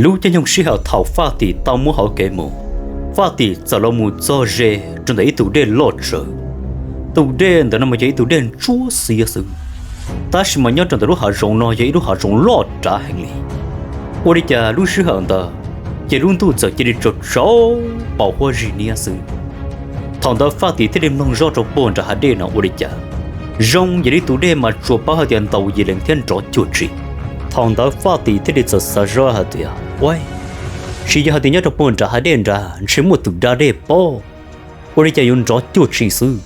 Lub caij nyoog sij hawm thaum Faj Tim tau muab hauv kev mus, Faj Tim txawm los mus txog ze rau ntawm ib tug dej loj tsawv. Tus dej ntawm no mas yog ib tug dej ntsuab xiab xwb, tab sis mas nyob rau ntawm lub hav zoov no yog ib lub hav zoov loj rav heev li. Ua li cas lub sij hawm ntawd ces lub ntuj txawm cia li tsaus tsaus, pos huab zig niab xwb. Thaum ntawd Faj Tim thiaj li mloog zoj rau puag nram hav dej no ua li cas zoo yam li tus dej mas tsuas paub hais tias ntaus yim lees thiab nrov cuag tsi. Thaum ntawd Faj Tim thiaj li txawm xav zoj hais tias, ua, tsis yog hais tias nyob rau puag nram hav dej nrad ntshe muaj tus da dej pob, ua li cas yuav nrov cuag tsi xwb.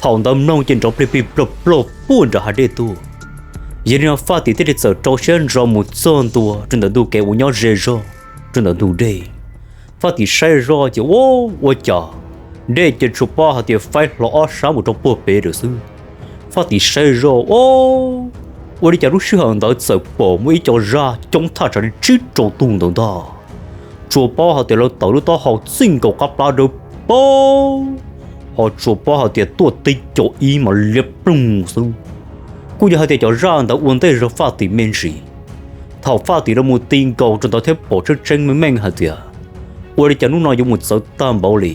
Thaum ntawd mloog ces nrov plig plig plog plog puag nram hav dej tuaj. Yog li no Faj Tim thiaj li txawm rau siab ntso mus txog ntua rau ntawm ntug kev uas nyob ze zog rau ntawm ntug dej. Faj Tim saib zoj ces ua, ua cas dej ces tsuas paub hais tias faib hlo ob sab mus rau puag pem lawm xwb. Faj Tim saib zoj, ua li cas lub sij hawm ntawd txawm pom muaj ib co zaj coob thaj tsam li tsib rau tug ntawd ntag. Tsuas paub hais tias lawv tawm lub taub hau txij nkaus qab plab dawb paug, ho tsuas paub hais tias tuaj tib co ib mas liab ploog xwb. Kuj yog hais tias cov zaj ntawd ua ntej zog Faj Tim me ntsis. Thaum Faj Tim los mus ti nkaus rau ntawd thiab pom tseeb tseeb meej meej hais tias, ua li cas hnub no yuav mus txawv tag npaum li,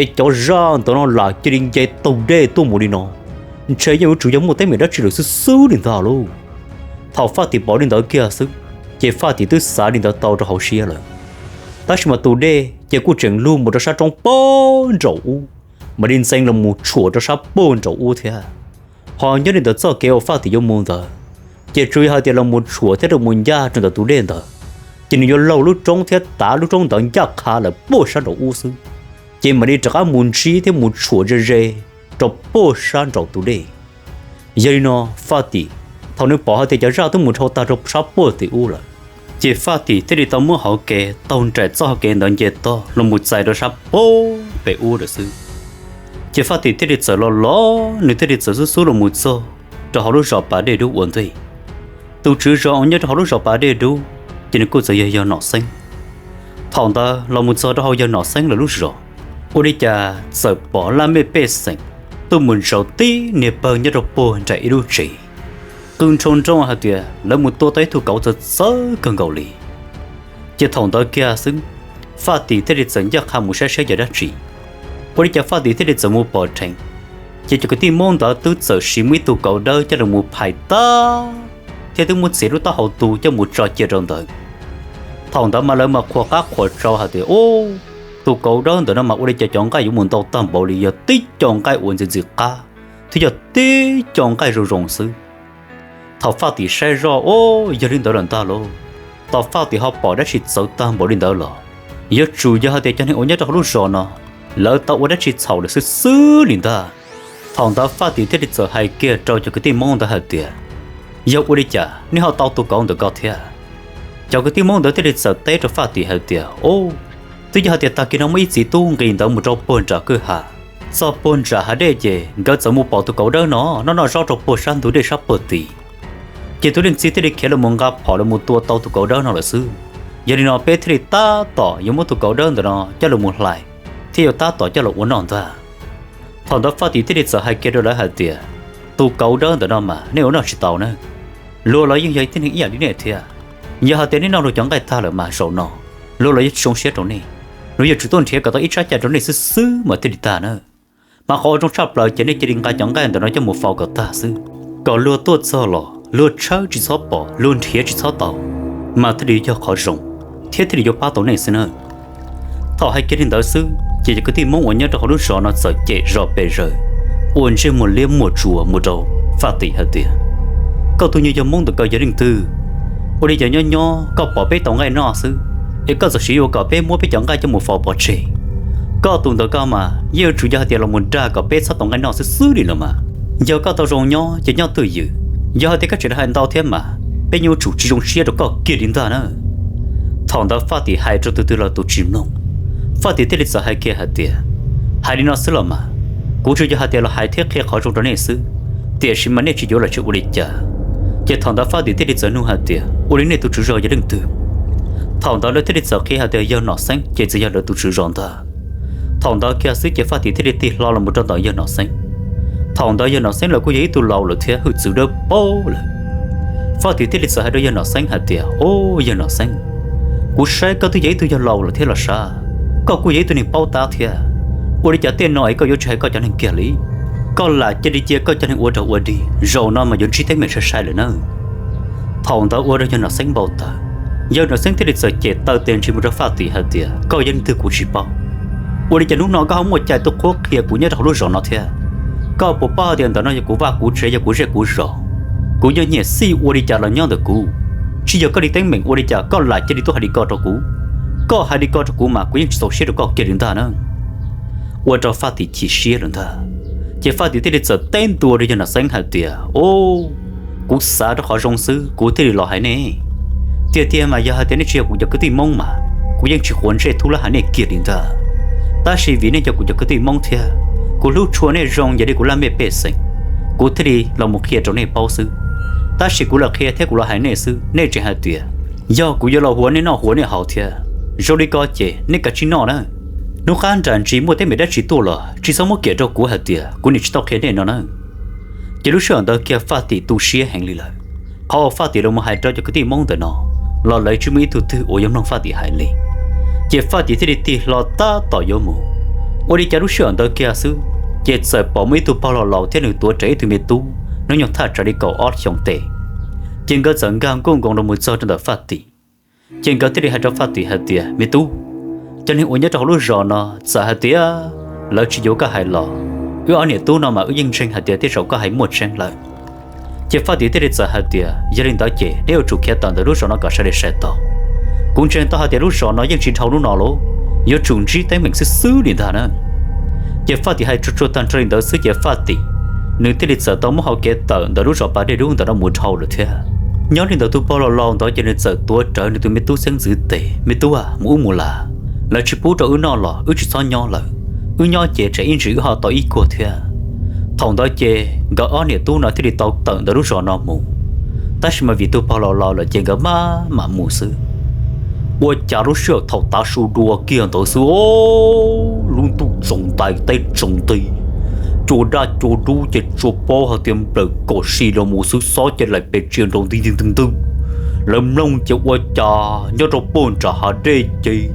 es cov zaj ntawd no lam cia li nce taug dej tuaj mus li no, ntshe yeej yuav tsum yog muaj teeb meem dab tsi lawm xwb xwb li ntag lauj. Thaum Faj Tim pom li ntawd kiag xwb, ces Faj Tim twb xav li ntawd tau rau hauv siab lawm. Tab sis mas tus dej ces kuj tseem lug mus rau sab roob puag nraum ub, mam li ntxeev los mus tshuam rau sab puag nraum ub thiab. Ho nyob li ntawd txoj kev uas Faj Tim yuav mus ntawd, ces tsuas yog hais tias los mus tshuam thiab los mus ncaj rau ntawm tus dej ntawd, ces nws yuav laug lub roob thiab tav lub roob ntawd ncaj qha lawm puag sab nraum ub xwb, ces mam li rov qab mus ntsib thiab mus tshuam ze ze rau puag sab nraum tus dej. Yog li no, Faj Tim, thaum nws pom hais tias cov zaj twb mus dhau tag rau sab puag tim ub lawm, ces Faj Tim thiaj li tau muab hauv kev taug nraim txoj hauv kev ntawd nce toj los mus txais rau sab puag pem ub lawm xwb. Ces Faj Tim thiaj li txawm los los nws thiaj li txawm xub xub los mus txog rau hauv lub zos Pas Dej Dub ua ntej. Tus tswv zos uas nyob rau hauv lub zos Pas Dej Dub, ces nws kuj txawm yog yawg Nom Xeeb. Thaum ntawd los mus txog rau hauv yawg Nom Xeeb lawv lub zos, ua li cas txawm pom laj mej pej xeem tuaj mus ntsaum tib niag pawg nyob rau puag nraim ib lub tsev, qw nrhoo nroo hais tias lawv mus tua tau ib tug kauv txawv txawv kawg nkaus li. Ces thaum ntawd kiag xwb, Faj Tim thiaj li txawm ncaj qha mus saib saib yog dab tsi. Ua li cas Faj Tim thiaj li txawm mus pom dheev, ces cov kwv tij Hmoob ntawd twb txawm siv muaj ib tug kauv dawb coj los mus phais tag, thiab twb muab txiav lub taub hau tu coj mus tso cia rau ntawd. Thaum ntawd mas lawv mas qhuas qab qhuas tsau hais tias, ub, tus kauv dawb ntawm no mas ua li cas cov nqaij yuav mus ntau tag npaum li, yog tib co nqaij uas ntxim ntxim qab thiab yog tib co nqaij zoo zoo xwb. Thaum Faj Tim saib zoj, ub, yog li ntawd lawm ntag lauj, thaum Faj Tim ho pom dab tsi txawv tag npaum li ntawd los, yuav tsum yog hais tias cov neeg uas nyob rau hauv lub zos no, lawv tau ua dab tsi txhaum lawm xwb xwb li ntag. Thaum ntawd Faj Tim thiaj li txawm hais kiag rau cov kwv tij Hmoob ntawd hais tias, yog ua li cas nej ho tau tus kauv ntawm ko thiab? Cov kwv tij Hmoob ntawd thiaj li txawm teb rau Faj Tim hais tias, ub, twb yog hais tias tag kis no muaj ib txiv tub nqis ntawd mus rau puag nram kwj ha, txog puag nram hav dej ces nkawd txawm mus pom tus kauv dawb no noj noj zaub rau puag sab ntug dej sab puag tid. Ces tus leej txiv thiaj li khiav los mus nqa phom los mus tua tau tus kauv dawb no lawm xwb. Yog li no peb thiaj li tab tom yuav muab tus kauv dawb ntawm no coj los mus hlais, thiab yuav tab tom coj los ua noj ntag. Thaum ntawd Faj Tim thiaj li txawm hais kiag rau lawv hais tias, tus kauv dawb ntawm no mas nej ua noj tsis tau na. Luag los yeej yog tib neeg ib yam li nej thiab. Yog hais tias nej noj luag cov nqaij tag lawm mas zaum no luag los yeej tsis zoo siab rau nej. Luag yuav tsum tuaj nrhiav kom tau ib tsab cai rau nej xwb xwb mas thiaj li tag na. Mas qhov uas zoo tshaj plaws ces nej cia li nqa cov nqaij ntawm no coj mus faus kom tag xwb, kom luag tuaj txog los luag tshawb tsis txhob pom, luag nrhiav tsis txhob tau, mas thiaj li yog qhov zoo thiab thiaj li yuav pab tau nej xwb nawb. Thaum hais kiag li ntawd xwb ces cov kwv tij Hmoob uas nyob rau hauv lub zos no txawm cem zos pes zaws, ua ntsej muag liab muag tsuas mus rau Faj Tim hais tias, koj tus nyuag yawg Hmoob ntawm ko yog leej twg? Ua li cas nyob nyob koj pom peb tau nqaij noj xwb, es koj txawm siv ua kom peb muab peb cov nqaij coj mus faus pov tseg? Koj tus ntawm ko mas yeej yuav tsum yog hais tias los mus dag kom peb txhob tau nqaij noj xwb xwb li los mas. Yog koj tau zoo nyob ces nyob twj ywm, yog hais tias koj tseem hais ntau thiab mas peb yuav tsum tsis zoo siab rau koj kiag li ntag na. Thaum ntawd Faj Tim hais rau tus twg los tus tsis mloog. Faj Tim thiaj li txawm hais kiag hais tias, hais li no xwb los mas, kuv tsuas yog hais tias los hais thiab qhia qhov zoo rau nej xwb, tiam sis mas nej tsis yuav los tsis ua li cas. Ces thaum ntawd Faj Tim thiaj li txawm nug hais tias, ua li nej tus tswv zos yog leej twg? Thaum ntawd lawv thiaj li txawm qhia hais tias yog Nom Xeeb, ces txawm yog lawv tus tswv zos ntag. Thaum ntawd kiag xwb ces Faj Tim thiaj li tig hlo los mus rau ntawm yawg Nom Xeeb. Thaum ntawd yawg Nom Xeeb los kuj yog ib tug laus lawm thiab hwj txwv dawb paug lawm. Faj Tim thiaj li txawm hais rau yawg Nom Xeeb hais tias, o, yawg Nom Xeeb, kuv saib koj twb yog ib tug yawg laus lawm thiab los sav, koj kuj yog ib tug neeg paub tab thiab. Ua li cas tej no es koj yuav tsis hais koj cov neeg kiag li? Koj lam cia li cia koj cov neeg ua raug ua dig, zaum no mas yuav ntsib teeb meem sai sai lawm nawb. Thaum ntawd ua rau yawg Nom Xeeb npau taws. Yawg Nom Xeeb thiaj li txawm cem taw tes ntsis mus rau Faj Tim hais tias, koj yog leej twg kuv tsis paub. Ua li cas hnub no koj ho muaj cai tuaj qhuab qhia kuv nyob rau hauv lub zos no thiab? Koj puas paub hais tias ntawm no yog kuv vaj kuv tsev, yog kuv zej kuv zos? Kuv nyiam nyiam xij ua li cas los nyob ntawm kuv. Tsis yog koj li teeb meem, ua li cas koj lam cia li tuaj hais li ko rau kuv? Koj hais li ko rau kuv mas kuv yeej tsis txaus siab rau koj kiag li ntag na. Ua rau Faj Tim chim siab lawm ntag. Ces Faj Tim thiaj li txawm teb ntua rau yawg Nom Xeeb hais tias, o, kuv xav rau qhov zoo xwb kuv thiaj li los hais nej. Tiag tiag mas yog hais tias nej tsis yog kuv cov kwv tij Hmoob mas kuv yeej tsis quav ntsej thub lab hais nej kiag li ntag. Tab sis vim nej yog kuv cov kwv tij Hmoob thiab kuv hlub tshua nej zoo yog li kuv laj mej pej xeem, kuv thiaj li los mus qhia rau nej paub xwb. Tab sis kuv los qhia thiab kuv los hais nej xwb, nej tseem hais tias yog kuv yuav los huav nej noj huav nej haus thiab. Zoo li ko ces nej kav tsij noj na. Hnub qab nram ntsis muaj teeb meem dab tsi tuaj los tsis txhob muab kiam rau kuv hais tias kuv niam tsis tau qhia nej no na. Ces lub sij hawm ntawd kiag Faj Tim tu siab heev li lawm. Qhov uas Faj Tim los mus hais rau cov kwv tij Hmoob ntawm no los lawv tsis muaj ib tug twg uas yuav mloog Faj Tim hais li. Ces Faj Tim thiaj li tig hlo tab tom yuav mus. Ua li cas lub sij hawm ntawd kiag xwb, ces txawm pom muaj ib tug pog laus laus thiab nws tuav rawv ib tug me tub hnub nyoog thaj tsam li kaum ob xyoos tes. Ces nkawd txawm nkag nkuj nkoos los mus txog rau ntawm Faj Tim. Ces nkawd thiaj li hais rau Faj Tim hais tias, me tub, cov neeg uas nyob rau hauv lub zos no txawm hais tias lawv tsis yuav koj hais los, wb ob niam tub no mas wb yeej ntseeg hais tias tej zaum koj hais muaj tseeb lawm. Ces Faj Tim thiaj li txawm hais tias, yog li ntawd ces neb yuav tsum khiav tawm ntawm lub zos no kom sai li sai tau. Kuv ntseeg tau hais tias lub zos no yeej tsis dhau hnub no lauj, yuav tsum ntsib teeb meem xwb xwb li ntag na. Ces Faj Tim hais tsuag tsuag tag nrho li ntawd xwb ces Faj Tim nws thiaj li txawm tau muab hau kev tawm ntawm lub zos pas dej dub ntawm no mus dhau lawm thiab. Nyob li ntawd tus pog laus laus ntawd ces nws txawm tuav rawv nws tus me tub xeeb ntxwv tes, me tub, mus wb mus las, lawv tsis pub rau wb noj los wb tsis txhob nyob lawm. Wb nyob ces tsam ib ntsis wb ho tau ib kuag thiab. Thaum ntawd ces nkawd ob niam tub no thiaj li tau tawm ntawm lub zos no mus. Tab sis mas vim tus pog laus laus lawm ces nkawd maj mam mus xwb. Ua cas lub sij hawm thaum tav su dua kiag ntawd xwb, lub ntuj tsaus ntais teb tsaus nti, cua daj cua dub ces tsuas paub hais tias nplawm kom si los mus xwb, xob ces laim pes tsia nrov ntwg ntwg ntwg ntwg. Lawv mloog ces ua cas nyob rau puag nram hav dej ces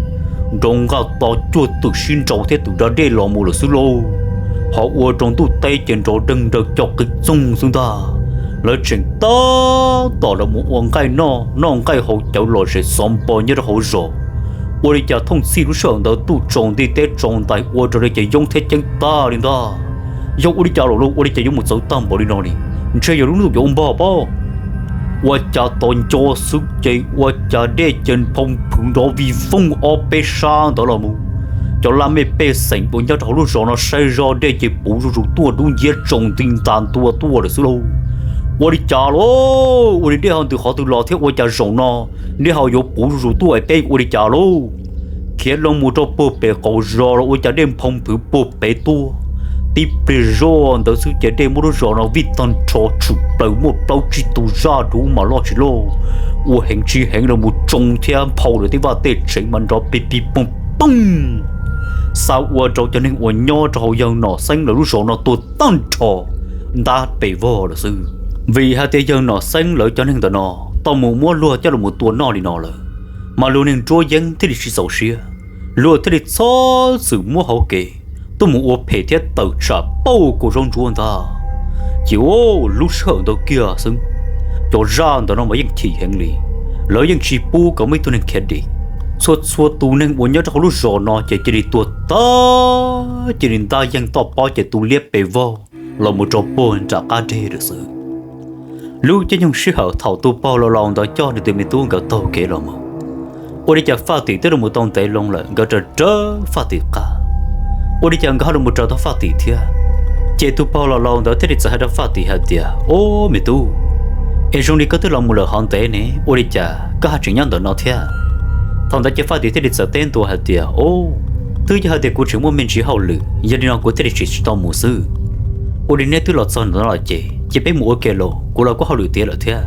nrov nqaj to cuag twm sib nraus thiab twm da dej los mus lawm xwb lauj. Ho ua rau ntuj teb ces nrov deeg nraws co qig txoog xwb ntag. Lawv tseem tab tom los mus ua nqaij noj, noj nqaij haus cawv los zem xov npo nyob rau hauv zos. Ua li cas thooj txhij lub sij hawm ntawd ntuj tsaus nti teb tsaus ntais ua rau lawv ces yoob thiab ceeb tag li ntag. Yog ua li cas los lauj, ua li cas yuav mus txawv tag npaum li no li? Ntshe yog lub ntuj yuav ua npog pob. Ua cas tos nco xwb ces ua cas dej ces nphoo phwv nrov vij voog ob peb sab ntawd los mus. Cov laj mej pej xeem uas nyob rau hauv lub zos no saib zoj dej ces puv zuj zus tuaj dub nciab tsaus nti ntas ntua tuaj lawm xwb lauj. Ua li cas lauj, ua li dej ho ntws qhov twg los thiab ua cas zaum no dej ho yuav puv zuj zus tuaj es peb ua li cas lauj? Khiav loo mus rau puag pem qaum zos los ua cas dej nphoo phwv puag pem tuaj. Tib pliag zoj ntawd xwb ces dej muab lub zos no vij tag nrho tshwm plaws muaj plaub tsib tug zaj dub mas loj tsis loj, ua heev tsis heev los mus tsoo thiab nphau lawv tej vaj tej tsev mas nrov pig pig poog poog. Xa ua rau cov neeg uas nyob rau hauv yawg Nom Xeeb lawv lub zos no tuag tag nrho ntab pes vog lawm xwb. Vim hais tias yawg Nom Xeeb lawv cov neeg ntawm no tau mus muab luag coj los tua noj li no lawm, mas luag neeg nruab yeeb thiaj li tsis txaus siab, luag thiaj li txhob txwm muab hauv kev tuaj mus ua phem thiab tawm tsam pauj kua zaub ntsuab ntag. Ces lub sij hawm ntawd kiag xwb, cov zaj ntawm no mas yeej chim heev li, lawv yeej tsis pub kom muaj ib tug neeg khiav dim. Txhua txhua tus neeg uas nyob rau hauv lub zos no ces cia li tuag tag, cia li ntab yeeg toj pob ces tu liab pes vog los mus rau puag nram qab deg lawm xwb. Lub caij nyoog sij hawm thaum tus pog laus laus ntawd coj nws tus me tub nkawd taug kev los mus, ua li cas Faj Tim twb los mus tau ntev loo lawm nkawd raws rawv Faj Tim qab. Ua li cas nkawd ho los mus raws tau Faj Tim thiab? Ces tus pog laus laus ntawd thiaj li txawm hais rau Faj Tim hais tias, Ub, me tub, es zoo li koj twb los mus lawm hov ntev ne, ua li cas koj haj tseem nyob ntawm no thiab? Thaum ntawd ces Faj Tim thiaj li txawm teb ntua hais tias, Ub, twb yog hais tias kuv tseem muaj me ntsis hauj lwm, yog li no kuv thiaj li tsis tau mus xwb. Ua li neb twb los txog ntawm no lawm ces cia peb mus ua ke los, kuv los kuj hauj lwm tiav lawm thiab.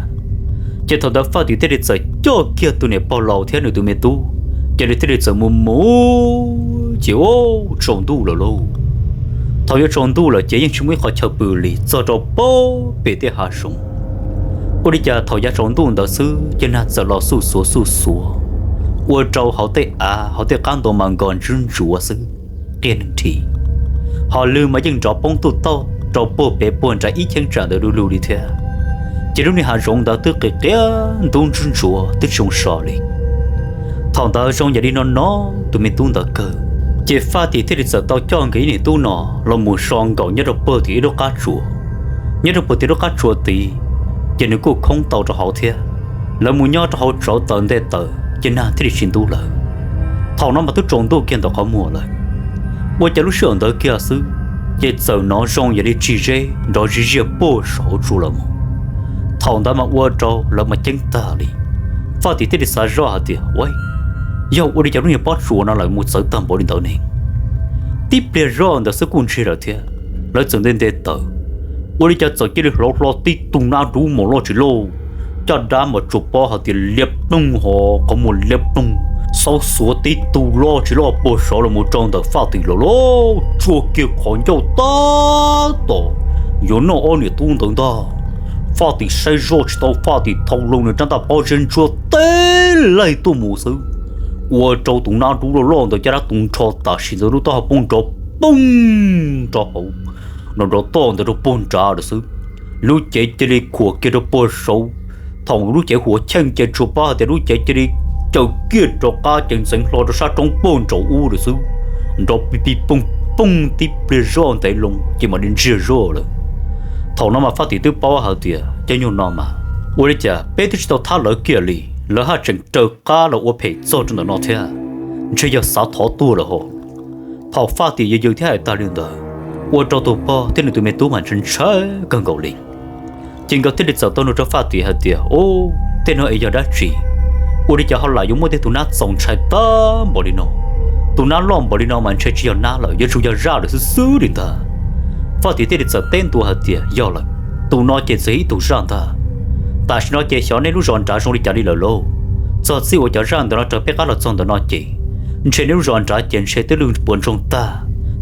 Ces thaum ntawd Faj Tim thiaj li txawm coj kiag tus niam pog laus thiab nws tus me tub, ces nws thiaj li txawm mus mus, ces ub, tsaus ntuj lawm lauj. Thaum yuav tsaus ntuj lawm ces yeej tsis muaj ib qhov chaw pw li, txog rau pem tej hav zoov. Ua li cas thaum yav tsaus ntuj ntawd xwb ces nag txawm los xuj xuav xuj xuav, ua rau hauv tej av hauv tej qab ntua mas nkos ntsuj ntsuav xwb, qias neeg nthi. Hos lwg mas yeej nrov poob tuj tauj rau puag pem puag nram ib cheeb tsam ntawd du lug li thiab. Ces lub niag hav zoov ntawd twb qis qias ntub ntsuj ntsuav twb tsis zoo so li. Thaum ntawd zoo yam li no no tus me tub ntawd kawg, ces Faj Tim thiaj li txawm tau coj nkawd ib niam tub no los mus so nkaum nyob rau puag tim ib lub qab tsuas. Nyob rau puag tim lub qab tsuas tid, ces nws kuj khoob tau rau hauv thiab. Lawv mus nyob rau hauv tsauv taws ntej taws ces nag thiaj li tsis ntub lawm. Thaum no mas twb tsaus ntuj kiag ntawm qhov muag lawm. Ua cas lub sij hawm ntawd kiag xwb, ces txawm hnov zoo yam li tsis zeb nrov zij ziaj puag saum hauv tsua los mus. Thaum ntawd mas ua rau lawv mas ceeb tag li. Faj Tim thiaj li xav zoj hais tias, Ua, yog ua li cas lub niag pob tsuas no lawv mus txawv tag npaum li ntawd ne? Tib pliag zoj ntawd xwb kuj ntsiag lawm thiab. Lawv txawm nte nte taws, ua li cas txawm cia li hlauv hlo tib tug nab dub mos loj tsis loj, caj dab mas tsuas paub hais tias liab ploog ho qhov muag liab ploog, xauv xuav tib tug loj tsis loj puag saud los mus rau ntawm Faj Tim lawm lauj. Tsuag kiag qhov ncauj tab tom yuav noj ob niam tub ntawd ntag. Faj Tim saib zoj tsis tau, Faj Tim thau loo nws rab ntaj pob zeb ntsuab teb laig tuaj mus xwb, ua rau tus nab dub loj loj ntawd caj dab tu nrho tam sim ntawd lub taub hau poob nrov poog rau hauv, nrov nrov toj ntawd rau puag nrad lawm xwb. Lub cev cia li khuam kiag rau puag saud. Thaum lub cev huam cheej ces tsuas paub hais tias lub cev cia li caws kiag rov qab ces ntxeev hlo rau sab roob puag nraum ub lawm xwb. Nrov pig pig poog poog tib pliag zoj ntev loo ces mam li ntsiag zoj lawm. Thaum no mas Faj Tim twb paub hais tias cov nyuag no mas ua li cas peb twb tsis tau thab lawv kiag li, lawv haj tseem raws qab los ua phem txog rau ntawm no thiab, ntshe yog xav thov tuag lawm hos. Thaum Faj Tim yws yws thiab hais tas li ntawd, ua rau tus pog thiab nws tus me tub mas ntshai ntshai kawg nkaus li. Ces nkawd thiaj li txawm tau nug rau Faj Tim hais tias, Ub, tej no es yog dab tsi? Ua li cas ho lam yuav muaj tej tus nab txaus ntshai tag npaum li no? Tus nab loj npaum li no mas ntshe tsis yog nab lawm, yuav tsum yog zaj lawm xwb xwb li ntag. Faj Tim thiaj li txawm teb ntua hais tias, Yog lawm, tus no ces txawm yog ib tug zaj ntag. Tam sim no ces xyov nej lub zos nrad zoo li cas li lawm lauj. Txog txij uas cov zaj ntawm no raws peb qab los txog ntawm no ces ntshe nej lub zos nrad ces ntshe twb lwj puas ntsoog tag,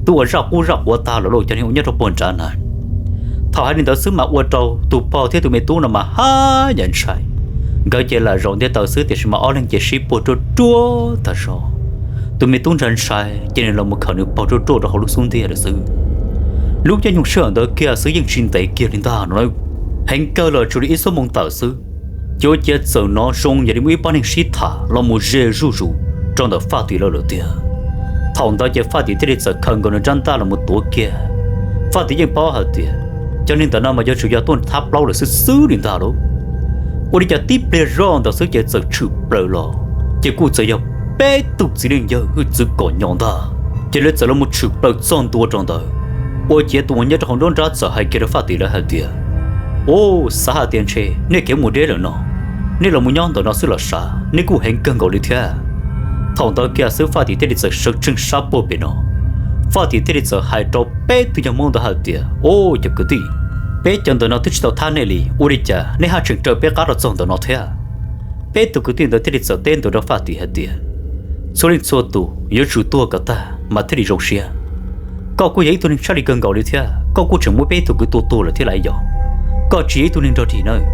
twb ua zaj qub zaj quav tag lawm lauj, cov neeg uas nyob rau puag nrad na. Thaum hais li ntawd xwb mas ua rau tus pog thiab tus me tub no mas haj yam ntshai. Nkawd ces lam zaum ntiaj tawm xwb tiam sis mas ob leeg ces sib puag ruaj ruaj tag zog. Tus me tub ntshai ntshai ces nws los mus khawm nws pog ruaj ruaj rau hauv lub xub ntiag lawm xwb. Lub caij nyoog sij hawm ntawd kiag xwb yeej tsis ntev kiag li ntag no, heev kawg los tsuas li ib xuab moos tawm xwb, ces ua ciav txawm hnov zoo yog li muaj ib pab neeg sib tham los mus ze zuj zus rau ntawm Faj Tim lawv lawm tiag. Thaum ntawd ces Faj Tim thiaj li txawm khaws nkaus nws rab ntaj los mus tuav kiag. Faj Tim yeej paub hais tias cov neeg ntawm no mas yuav tsum yog tuaj thab plaub lawm xwb xwb li ntag lauj. Ua li cas tib pliag zoj ntawd xwb ces txawm tshwm plaws los, ces kuj txawm yog peb tug txiv neej yawg hwj txwv kom nyo ntag. Ces lawv txawm los mus tshwm plaws txog ntua rau ntawd, ua ciav tus uas nyob rau hauv nruab nrab txawm hais kiag rau Faj Tim lawv hais tias, Ub, xav hais tias ntshe nej kev mus deb lawm no, nej los mus nyob ntawm no xwb los sav, nej kuj heev kawg nkaus li thiab. Thaum ntawd kiag xwb Faj Tim thiaj li txawm sawv tsees sab puag pem no. Faj Tim thiaj li txawm hais rau peb tug yawg Hmoob ntawd hais tias, Ub, cov kwv tij, peb cov ntawm no twb tsis tau thab nej li, ua li cas nej haj tseem raws peb qab rau txog ntawm no thiab? Peb tug kwv tij ntawd thiaj li txawm teb ntua rau Faj Tim hais tias, Txhua leej txhua tus yuav tsum tuag kom tag mas thiaj li zoo siab. Koj kuj yog ib tug neeg tshaj li kawg nkaus li thiab, koj kuj tseem muab peb tug kwv tua tuag lawm thiab lauj yog? Koj tsis yog ib tug neeg nrog dig nawb.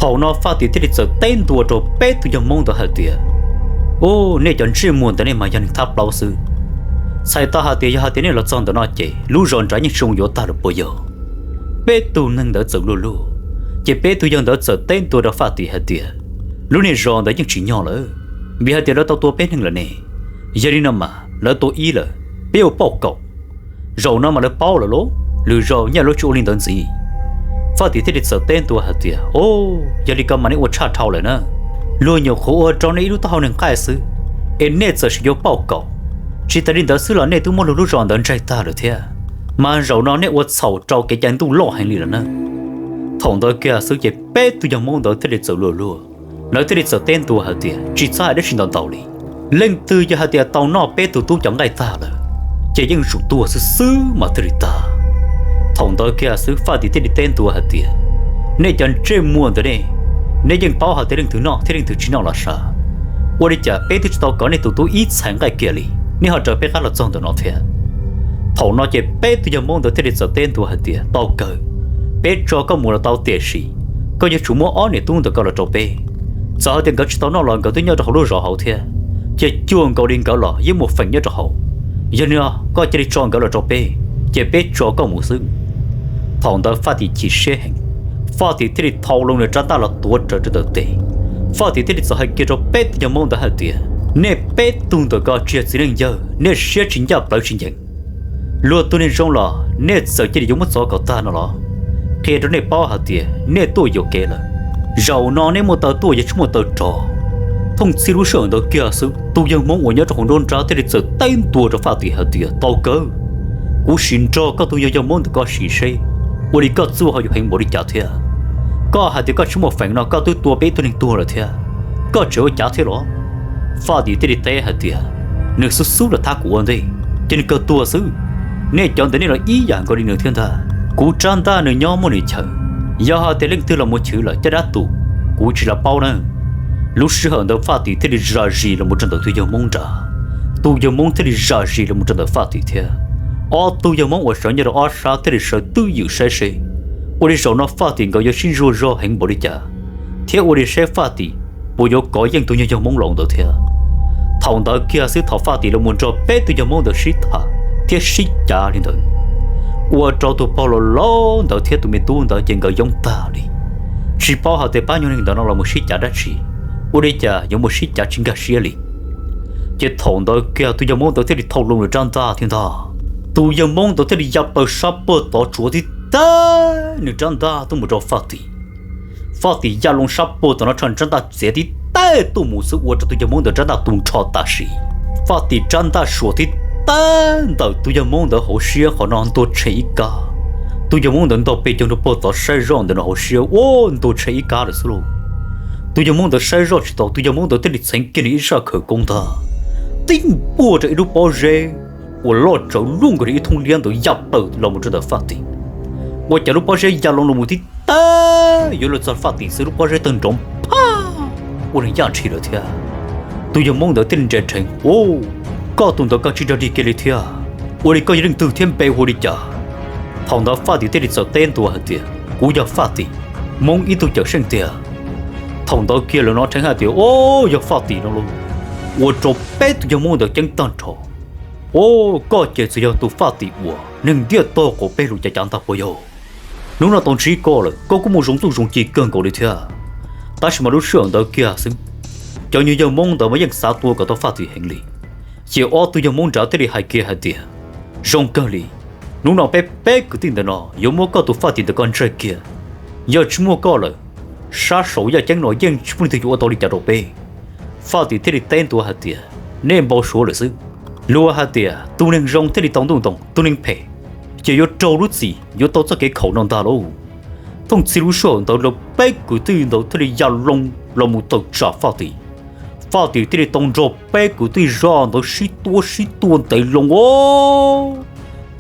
Thaum no Faj Tim thiaj li txawm teb ntua rau peb tug yawg Hmoob ntawd hais tias, Ub, nej cov ntsej muag ntawm nej mas yog neeg thab plaub xwb. Txhais tau hais tias yog hais tias nej los txog ntawm no ces lub zos nrad yeej tsis zoo yuav tag lawm puas yog? Peb tug neeg ntawd txawm luag luag, ces peb tug yawg ntawd txawm teb ntua rau Faj Tim hais tias, Lub niag zos ntawd yeej tsis nyog lawm, vim hais tias lawv tau tua peb neeg lawm ne. Yog li no mas lawv tua ib lawm, peb ua pauj kaum. Zaum no mas lawv paub lawm lauj, lwm zaus nyaj lawv tsis ua li ntawd ntxiv. Faj Tim thiaj li txawm teb ntua hais tias, Ub, yog li ko mas nej ua tshaj dhau lawm na. Luag nyuam qhuav ua rau nej ib lub taub hau neeg nqaij xwb, es nej txawm sim yuav pauj kaum. Tsis tas li ntawd xwb los nej twb muab luag lub zos ntawd ntsaig tag lawm thiab. Mas zaum no nej ua txhaum rau kev cai ntuj loj heev li lawm na. Thaum ntawd kiag xwb ces peb tug yawg Hmoob ntawd thiaj li txawm luag luag, lawv thiaj li txawm teb ntua hais tias tsis txhob hais dab tsi ntau ntau li. Leej twg yog hais tias tau noj peb tug tub cov nqaij tag lawm, ces yeej tsum tuag xwb xwb mas thiaj li tag. Thaum ntawd kiag xwb Faj Tim thiaj li teb ntua hais tias, nej cov ntsej muag ntawd ne, nej yeej paub hais tias leej twg noj thiab leej twg tsis noj los sav. Ua li cas peb twb tsis tau kov nej tus tub ib txhais nqaij kiag li, nej ho raws peb qab los txog ntawm no thiab? Thaum no ces peb tug yawg Hmoob ntawd thiaj li txawm teb ntua hais tias, tau kawg, peb tso koj mus los tau, tiam sis koj yuav tsum muab ob niam tub ntawm koj los rau peb. Txawm hais tias nkawd tsis tau noj los nkawd twb nyob rau hauv lub zos hauv thiab, ces cuag nkaus li nkawd los yeej muaj feem nyob rau hauv. Yog li no koj cia li tso nkawd los rau peb, ces peb tso koj mus xwb. Thaum ntawd Faj Tim chim siab heev, Faj Tim thiaj li thau loo nws rab ntaj los tuav rawv rau ntawm tes. Faj Tim thiaj li txawm hais kiag rau peb tug yawg Hmoob ntawd hais tias, nej peb tug ntawm ko tsis yog txiv neej yawg, nej siab tsis ncaj plawv tsis ncees. Luag tug neeg zoo los nej txawm cia li yuav muab txov kom tag no los? Qhia rau nej paub hais tias nej tuaj yuam kev lawm. Zaum no nej muaj taw tuaj yuav tsis muaj taw rov. Thooj txhij lub sij hawm ntawd kiag xwb tus yawg Hmoob uas nyob rau hauv nruab nrab thiaj li txawm teb ntua rau Faj Tim hais tias, tau kawg, kuv sim nrog koj tus yawg yawg Hmoob ntawm ko sim seb ua li koj txuj ho yuav heev npaum li cas thiab. Koj hais tias koj tsis muaj feem no koj twb tua peb ib tug neeg tuag lawm thiab, koj tseem ua cav thiab los? Faj Tim thiaj li teb hais tias, nws xub xub los thab kuv ua ntej, ces nws kawg tuag xwb. Nej cov ntawm nej los ib yam nkaus li nws thiab ntag. Kuv rab ntaj nws nyob muaj nws chaw, yog hais tias leej twg los mus chwv lawm caj dab tus, kuv tsis los paub na. Lub sij hawm ntawd Faj Tim thiaj li zam zis los mus rau ntawm tus yawg Hmoob nrad, tus yawg Hmoob thiaj li zam zis los mus rau ntawm Faj Tim thiab. Ob tug yawg Hmoob uas sawv nyob rau ob sab thiaj li sawv twj ywm saib seb ua li zaum no Faj Tim nkawd yuav sib ntsuas zog heev npaum li cas, thiab ua li seb Faj Tim puas yuav kov yeej tus yawg yawg Hmoob laus ntawd thiab. Thaum ntawd kiag xwb thaum Faj Tim los mus nrog peb tug yawg Hmoob ntawd sib tham thiab sib cav li ntawd, ua rau tus pog laus laus ntawd thiab tus me tub ntawd ces nkawd yoob tag li, tsis paub hais tias pab nyuag neeg ntawd no los mus sib cav dab tsi, ua li cas yuav mus sib cav tsis nkag siab li. Ces thaum ntawd kiag tus yawg Hmoob ntawd thiaj li thau loo nws rab ntaj thiab ntag. Tus yawg Hmoob ntawd thiaj li ya plaws sab puag tod tsuav tib teg nws rab ntaj tuaj mus rau Faj Tim. Faj Tim ya loo sab puag tom no rab ntaj txiav tib teg tuaj mus xwb ua rau tus yawg Hmoob ntawd rab ntaj tu nrho tam sim. Faj Tim rab ntaj suam tib teg ntawm tus yawg Hmoob ntawd hauv siab qhov no ntuag tshee ib kab. Tus yawg Hmoob ntawd ntaug pes caug nrog puag tod saib zoj ntawm no hauv siab ua ntuag tshee ib kab lawm xwb lauj. Tus yawg Hmoob ntawd saib zoj tsis tau, tus yawg Hmoob ntawd thiaj li txheev kiag nws ib zaj khawv koob ntag, tib npuaj rau ib lub pob zeb uas loj tsawv luaj nkaus li ib thoob liab ntawd ya plaws los mus rau ntawm Faj Tim. Ua cas lub pob zeb ya loo los mus tib teg yuav luag txog Faj Tim xwb lub pob zeb tawg nrov phaj ua neeg yaj ntshis lawm thiab. Tus yawg Hmoob ntawd thiaj li nres rheev, u, koj tus ntawd koj tsis nrog dig kiag li thiab, ua li koj yog leej twg thiab npe hu li cas? Thaum ntawd Faj Tim thiaj li txawm teb ntua hais tias, kuv yog Faj Tim, Hmoob ib tug cawm seej tiag. Thaum ntawd kiag lawm no rheev hais tias, o, yog Faj Tim no lauj, ua rau peb tus yawg Hmoob ntawd ceeb tag nrho. O, koj ces txawm yog tus Faj Tim uas neeg ntiaj tog quav peb lus cav cav ntag puas yog? Hnub no tau ntsib koj lawm koj kuj muaj zoo txuj zoo ci kawg nkaus li thiab. Tab sis mas lub sij hawm ntawd kiag xwb, cov nyuag yawg Hmoob ntawd mas yeej xav tua kom tau Faj Tim heev li. Ces ob tug yawg Hmoob nrad thiaj li hais kiag hais tias, zoo kawg li, hnub no peb peb kwv tij ntawm no yuav muab koj tus Faj Tim ntawm koj ntsawj kiag. Yog tsis muaj koj lawm, sab saud yaj ceeb no yeej tsis muaj leej twg yuav ua tau li cas rau peb. Faj Tim thiaj li teb ntua hais tias, nej npau suav lawm xwb. Luag hais tias tus neeg zoo thiaj li tau ntuj ntoo, tus neeg phem ces yuav raug lub txim, yuav tau txoj kev khaum no ntag lauj. Thooj txhij lub sij hawm ntawd lawv peb kwv tij ntawd thiaj li ya loo los mus tawm tsam Faj Tim. Faj Tim thiaj li tau nrog peb kwv tij zaj ntawd sib tua sib tua ntev loo os.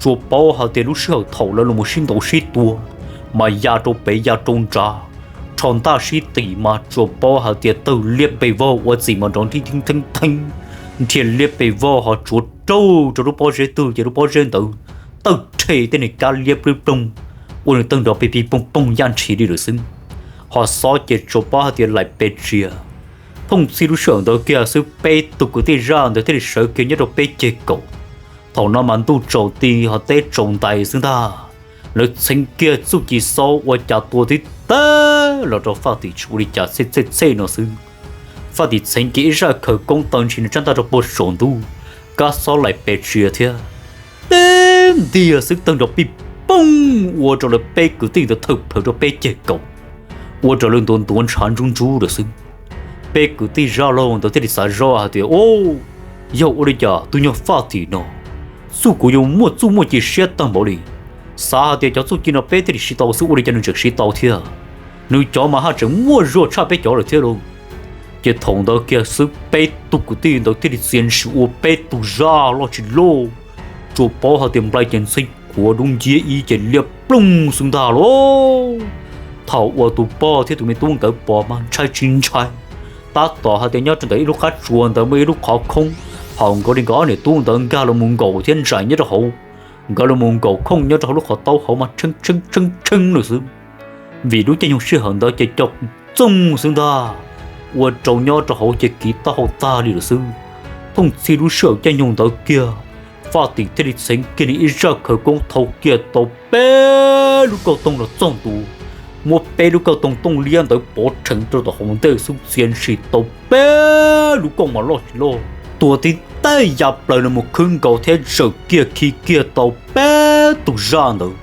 Tsuas paub hais tias lub sij hawm thaum lawv los mus sib ntaus sib tua mas ya rau pem ya rau nrad, rho ntaj sib tis mas tsuas paub hais tias tawg liab pes vog ua txim mas nrov nrib theeb theeb theeb, nrhiav liab pes vog ho tsuav raug rau lub pob zeb twg ces lub pob zeb ntawd tawg rhe tej niag kab liab plwb ploog, ua nws tawg nrov pig pig poog poog yaj ntshis li lawm xwb. Ho xob ces tsuas paub hais tias laim pes tsia. Thooj txhij lub sij hawm ntawd kiag xwb peb tug kwv tij zaj ntawd thiaj li sawv kiag nyob rau peb ceg kaum. Thaum no mas ntuj tsaus ti ho teb tsaus ntais xwb ntag. Lawv txheev kiag txuj ci xob ua cas tua tib teg los rau Faj Tim tsis ua li cas txhej txhej txhej no xwb. Faj Tim txheev kiag ib zaj khawv koob taw ntshis nws rab ntaj rau puag saum ntuj, kab xob laim pes tsia thiab. Tib ntiag xwb tawg nrov pig poog ua rau lawv peb kwv tij ntawd thawm plhawv rau peb ceg kaum, ua rau lawv ntuav ntuav ntshav ntsub ntsub lawm xwb. Peb kwv tij zaj laug ntawd thiaj li xav zoj hais tias, o, yog ua li cas tus nyuag Faj Tim no Txuj kuv yuav muaj txuj muaj ci siab tag npaum li. Xav hais tias cov txuj ci no peb thiaj li siv tau xwb, ua li cas nws tseem siv tau thiab? Nws cov mas haj tseem muaj zog tshaj peb cov lawm thiab lauj. Ces thaum ntawd kiag xwb peb tug kwv tij ntawd thiaj li txia ntshis ua peb tug zaj loj tsis loj, tsuas paub hais tias nplai ces ntxhee kuav dub nciab ib ces liab ploog xwb ntag lauj. Thaum uas tus pog thiab tus me tub nkawd pom mas ntshai tsis ntshai, tab tom hais tias nyob rau ntawm ib lub qab tsuas ntawd muaj ib lub qhov khoob, thaum nkawd li nkawd ob niam tub ntawd nkag los mus nkaum thiab ntsais nyob rau hauv, nkawd los mus nkaum khooj nyob rau hauv lub qhov taub hauv mas tshee tshee tshee tshee lawm xwb. Vim lub caij nyoog sij hawm ntawd ces co txoog xwb ntag, ua rau nyob rau hauv ces kiv taub hau tag li lawm xwb. Thooj txhij lub sij hawm caij nyoog ntawd kiag, Faj Tim thiaj li txheev kiag nws ib zaj khawv koob thau kiag tau peb lub kauj toog los txog ntua, muab peb lub kauj toog tooj liab ntawd pov rheev rau tom hauv ntej xwb txia ntshis tau peb lub kauj mas loj tsis loj, tuag tib teg ya plaws los mus khwb nkaus thiab zawm kiag khi kiag tau peb tug zaj ntawd.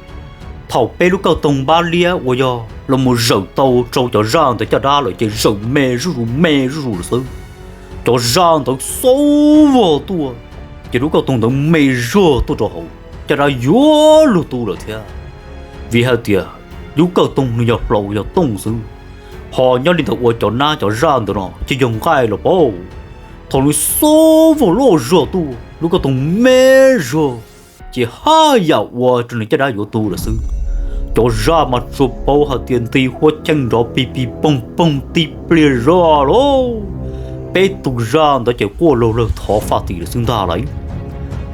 Thaum peb lub kauj toog npab liab uas yog los mus zawm tau rau cov zaj ntawd caj dab lawm ces zawm me zuj zus me zuj zus lawm xwb. Cov zaj ntawd xaub vog tuaj, ces lub kauj toog ntawd me zuag tuaj rau hauv, caj dab yuav luag tu lawm thiab. Vim hais tias lub kauj toog nws yog hlau yog tooj xwb, ho nyob li ntawd ua cov nab cov zaj ntawd no ces yog nqaij los paub. Thaum nws xaub vog loj zuag tuaj lub kauj toog me zuag, ces haj yam ua rau nws caj dab yuav tu lawm xwb. Cov zaj mas tsuas paub hais tias nti huab cheej nrov pig pig poog poog tib pliag zog lauj. Peb tug zaj ntawd ces quaj laug lawg thov Faj Tim lawm xwb ntag lauj.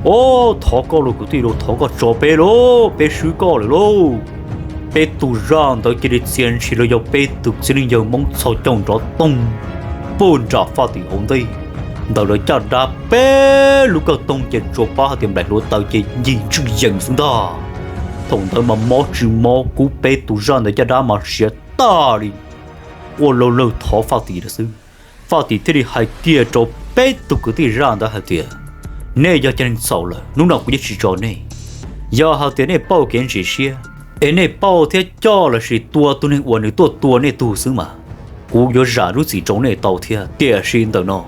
Au, thov koj lauj kwv tij lauj, thov koj tso peb lauj, peb swb koj lawm lauj. Peb tug zaj ntawd cia li txia ntshis los yog peb tug txiv neej yawg Hmoob txhos caug nrov toog puag nram Faj Tim hauv ntej. Ntawm lawv caj dab peb lub kauj toog ces tsuas paub hais tias nplaim hluav taws ces ncig ntswj yees xwb ntag. Thaum ntawd mas mob tsis mob kub peb tug zaj ntawd caj dab mas siav tag li, quaj laug lawg thov Faj Tim lawm xwb. Faj Tim thiaj li hais kiag rau peb tug kwv tij zaj ntawd hais tias, nej yog cov neeg txhaum lawm, hnub no kuv yeej tsis tso nej. Yog hais tias nej pauj kev ntsev siab es nej pauj thiab coj lossis tua tus neeg uas nws tuaj tua nej tug xwb mas, kuv yuav zam lub txim rau nej tau thiab. Tiam sis ntawm no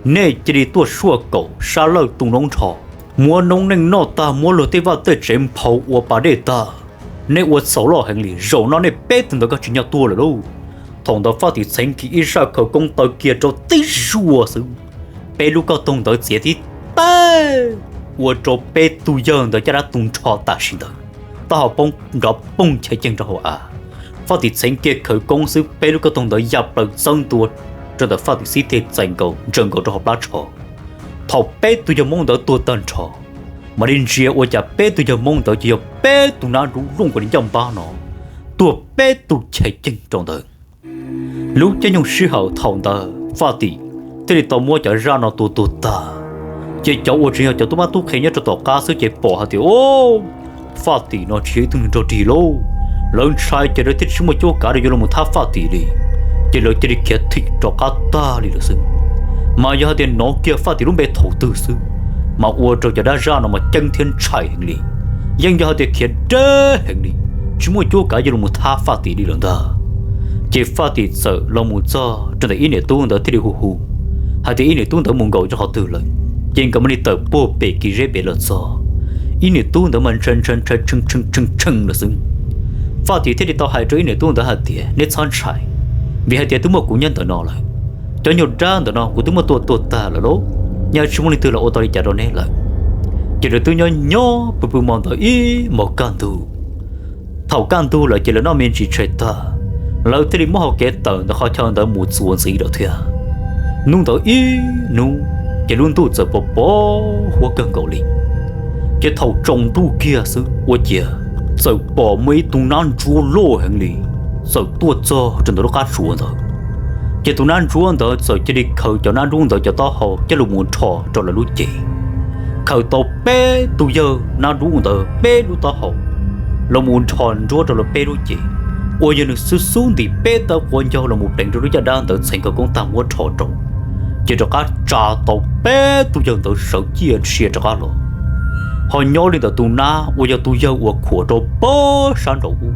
nej cia li tuaj suaj kaum sab lawj tu noob nrho, muab noob neej noj tag, muab luag tej vaj tej tsev nphau ua pas dej tag. Nej ua txhaum loj heev li, zaum no nej peb tug ntawd koj tsis nyob tuag lawm lauj. Thaum ntawd Faj Tim txheev kiag ib zaj khawv koob taw kiag rau tib zuag xwb, peb lub kauj toog ntawd txiav tib teg, ua rau peb tug yawg ntawd caj dab tu nrho tam sim ntawd, taub hau poob nrov poog chaiv ceeg rau hauv av. Faj Tim txheev kiag khawv koob xwb peb lub kauj toog ntawd ya plaws txawb ntua rau ntawm Faj Tim xib teg txais nkaus ntsaws nkaus rau hauv plab tsho. Thaum peb tug yawg Hmoob ntawd tuag tag nrho, mam li ntsia ua cas peb tug yawg Hmoob ntawd ces yog peb tug nab nrub looj nkaus li ncaj npab no, tuag peb tug chaiv ceeg rau ntawd. Lub caij nyoog sij hawm thaum ntawd Faj Tim thiaj li tau muab cov zaj no tua tuag tag. Ces cov uas tseem yog cov tub mab tub qhe nyob rau tom qab xwb ces pom hais tias, o, Faj Tim no tsis yog ib tug neeg rog dig lauj. Lawv ntshai ces lawv thiaj tsis muaj cuab kav rau yuav los thab Faj Tim li, ces lawv cia li khiav thim rov qab tag li lawm xwb. Mas yog hais tias hnov kiag Faj Tim lub npe thaum twg xwb, mas ua rau cov dab zaj no mas ceeb thiab ntshai heev li, yeej yog hais tias khiav deb heev li, tsis muaj cuab kav yuav los thab Faj Tim li lawm ntag. Ces Faj Tim txawm los mus txog rau ntawm ib niam tub ntawd thiaj li hu hu hais tias ib niam tub ntawd mus nkaum rau qhov twg lawm. Ces nkawd mam li tawm puag pem kev zeb pem los txog, ib niam tub ntawd mas ntshai ntshai ntshai tshee tshee tshee lawm xwb. Faj Tim thiaj li tau hais rau ib niam tub ntawd hais tias, neb txhob ntshai, vim hais tias twb muaj kuv nyob ntawm no lawm. Cov nyuag dab ntawm no kuv twb muab tua tuag tag lawm lauj, yeej tsis muaj leej twg los ua tau li cas rau neb lawm. Ces lawv twb nyob nyob pw pw hmo ntawd ib hmos kaj ntug. Thaum kaj ntug lawm ces lawv noj me ntsis tshais tag, lawv thiaj li muab hau kev tawm ntawm qhov chaw ntawd mus txuas ntxiv lawm thiab. Hnub ntawd ib hnub ces lub ntuj txawm pos pos huab kawg nkaus li. Ces thaum tsaus ntuj kiag xwb ua ciav txawm pom muaj ib tug nab ntsuab loj heev li txawm tuaj txog rau ntawm lub qab tsuas ntawd. Ces tus nab ntsuab ntawd txawm cia li khaws cov nab nrub ntawd cov taub hau coj los mus rho rau lawv lub cev. Khaws tau peb tug yawg nab nrub ntawd peb lub taub hau los mus nrho nruab rau lawv peb lub cev, uas yog nws xub xub ntim peb tawb quav ncaug los mus pleev rau lub caj dab ntawd txheev khawv koob tag muab rho rau, ces rov qab tsa tau peb tug yawg ntawd sawv ciaj sia rov qab los. Ho nyob li ntawm tus nab uas yog tus yawg uas khuam rau pog sab nraud ub,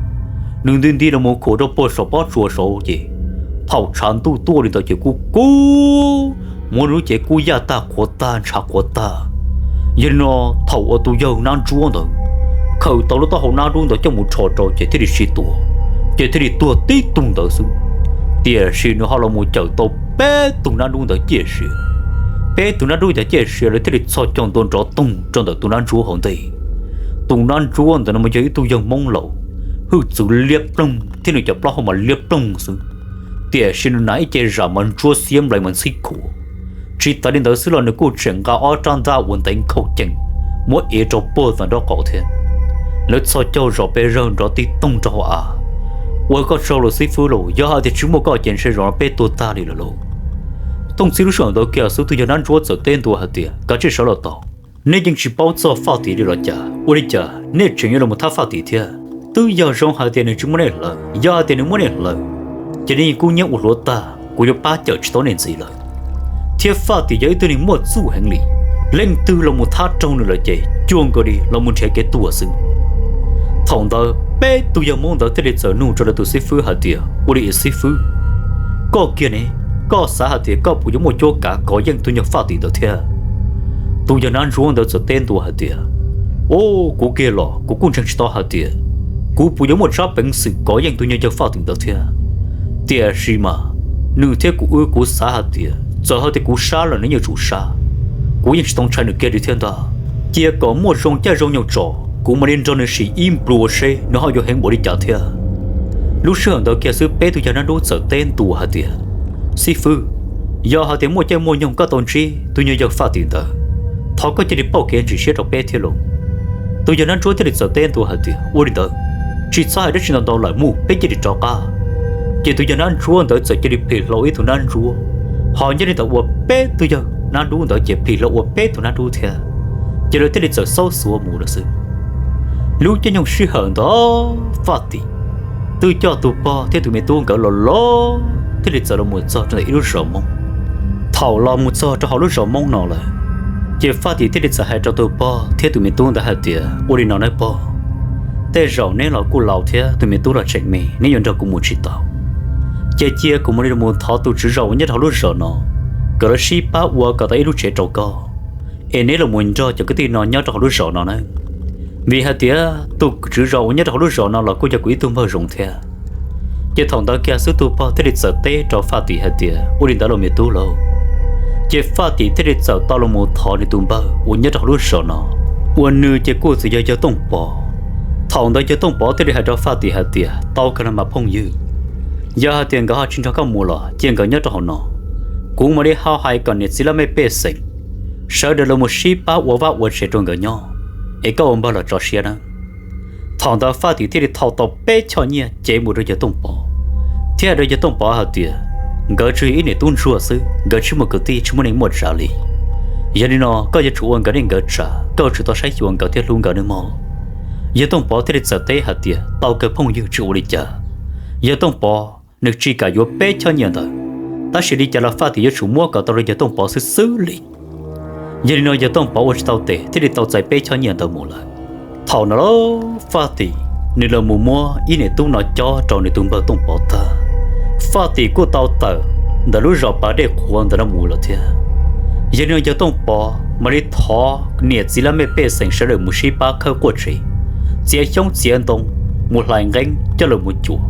nws nti nti los mus khuam rau pog saum pob tsuas saud ces, thaum tshav ntuj tuaj li ntawd ces kub kub, muab nws lub cev kub yaj tag qhuav tag ntshav qhuav tag. Yog li no, thaum uas tus yawg nab ntsuab ntawd khaws tau lub taub hau nab dub ntawd coj mus rho rau ces thiaj li sib tua, ces thiaj li tuag tib tug ntawd xwb. Tiam sis nws ho los mus cawm tau peb tug nab dub ntawd ciaj sia. Peb tug nab dub ntawd ciaj sia lawv thiaj li txhos caug ntua nrov toog rau ntawm tus nab ntsuab hauv ntej. Tus nab ntsuab ntawm no mas yog ib tug yawg Hmoob laus, hwj txwv liab ploog thiab nws cov plaub hau mas liab ploog xwb. Tiam sis nws hnav ib ce zam mas ntsuab xiab nplaim mas ntxhib khuav. Tsis tas li ntawd xwb los nws kuj tseem nqa ob rab ntaj uas ntev nkhaus cees muab ev rau puag tom nraub qaum thiab. Lawv txhos caug zom pes zawg nrov tib toog rau hauv av. Ua koj tsaug los xib fwb lauj, yog hais tias tsis muaj koj ces ntshe zaum no peb tuag tag li lawm lauj. Thooj txhij lub sij hawm ntawd kiag xwb tus yawg nab ntsuab txawm teb ntua hais tias, Kav tsij sawv los tau. Nej yeej tsis paub txog Faj Tim li los cas? Ua li cas nej tseem yuav los thab Faj Tim thiab? Twb yog zoo hais tias nws tsis muaj nej hlawv, yog hais tias nws muaj nej hlawv, ces nej yeej kub hnyiab ua hluav tag, kuv yuav pab cawm tsis tau nej ntxiv lawm. Thiab Faj Tim yog ib tug neeg muaj txuj heev li, leej twg los mus thab raug nws lawm ces cuag nkaus li los mus nrhiav kev tuag xwb. Thaum ntawd peb tug yawg Hmoob ntawd thiaj li txawm nug rau lawv tus xib fwb hais tias, Ua li xib fwb, koj kiag ne, koj xav hais tias koj puas yuav muaj cuab kav kov yeej tus yawg Faj Tim ntawd thiab? Tus yawg nab ntsuab ntawd txawm teb ntua hais tias, Au, kuv kiag los kuv kuj ntseeg tsis tau hais tias kuv puas yuav muaj tsab peev xwm kov yeej tus yawg Faj Tim ntawd thiab. Tiam sis mas nws thiab kuv wb kuv xav hais tias txawm hais tias kuv sab los nws yeej tsum sab, kuv yeej tsis tau ntshai nws kiag li thiab ntag. Cia kom muaj zoo caij zoo nyoog tso, kuv mam li nrog nws sim ib nplua seb nws ho yuav heev npaum li cas thiab. Lub sij hawm ntawd kiag xwb peb tug yawg nab ntsuab txawm teb ntua hais tias, Xib fwb, yog hais tias muaj caij muaj nyoog koj tau ntsib tus yawg Faj Tim ntawd, thov koj cia li pauj kev ntsim siab rau peb thiab lauj. Tus yawg nab ntsuab thiaj li txawm teb ntua hais tias, Ua li ntawd, tsis txhob hais dab tsi ntau ntau lawm, mus peb cia li rov qab. Ces tus yawg nab ntsuab ntawd txawm cia li plhis hlo ib tug nab ntsuab, ho nyob li ntawd ua peb tug yawg nab ntsuab ntawd ces plhis hlo ua peb tug nab ntsuab thiab. Ces lawv thiaj li txawm xaub xuav mus lawm xwb. Lub caij nyoog sij hawm ntawd Faj Tim twb coj tus pog thiab tus me tub nkawd los los thiaj li txawm los mus txog rau ntawm ib lub zos Hmoob. Thaum los mus txog rau hauv lub zos Hmoob no lawm, ces Faj Tim thiaj li txawm hais rau tus pog thiab tus me tub ntawd hais tias, Ua li no nawb pog, tej zaum neb los kuj laus thiab tus me tub los tseem me, neb yuav nrog kuv mus tsis tau. Ces cia kuv mam li los mus thov tus tswv zos uas nyob rau hauv lub zos no kom lawv sib pab ua kom tau ib lub tsev rau koj, es neb los mus nrog cov kwv tij no nyob rau hauv lub zos no nawb. Vim hais tias tus tswv zos uas nyob rau hauv lub zos no los kuj yog kuv ib tug npawg zoo thiab. Ces thaum ntawd kiag xwb tus pog thiaj li txawm teb rau Faj Tim hais tias, Ua li ntawd los me tub lauj. Ces Faj Tim thiaj li txawm tau los mus thov nws tus npawg uas nyob rau hauv lub zos no, uas nws ces kuj txawm yog yawg Tooj Pov. Thaum ntawd yawg Tooj Pov thiaj li hais rau Faj Tim hais tias, Tau kawg los mas phooj ywg, yog hais tias nkawd ho tsis nrog koj mus los cia nkawd nyob rau hauv no, kuv mam li ho hais kom niam txiv laj mej pej xeem sawv daws los mus sib pab ua vaj ua tsev rau nkawd nyob, es koj ua npawg los tso siab nawb. Thaum ntawd Faj Tim thiaj li thau tau peb choj nyiaj cev mus rau yawg Tooj Pov, thiab hais rau yawg Tooj Pov hais tias, Nkawd tsuas yog ib niam tub ntsuag xwb, nkawd tsis muaj kwv tij tsis muaj neej muaj tsav li. Yog li no koj yuav tsum ua nkawd neej nkawd tsav, koj yuav tsum tau saib xyuas nkawd thiab hlub nkawd nawb mog. Yawg Tooj Pov thiaj li txawm teb hais tias, Tau kawg phooj ywg, tsis ua li cas. Yawg Tooj Pov nws tsis kam yuav peb choj nyiaj ntawd, tab sis li cas los Faj Tim yuav tsum muab kom tau rau yawg Tooj Pov xwb xwb li. Yog li no yawg Tooj Pov ua tsis tau tes thiaj li tau txais peb choj nyiaj ntawd mus lawm. Thaum no Faj Tim nws los mus muab ib niam tub no cob rau nws tus npawg Tooj Pov tag, Faj Tim kuj tau tawm ntawm lub zos Pas Dej Qhuav ntawm no mus lawm thiab. Yog li no yawg Tooj Pov mam li thov niam txiv laj mej pej xeem sawv daws mus sib pab khawb quaj tsev, txiav xyoob txiav ntoo, mus hlais nqeeb coj los mus cuam,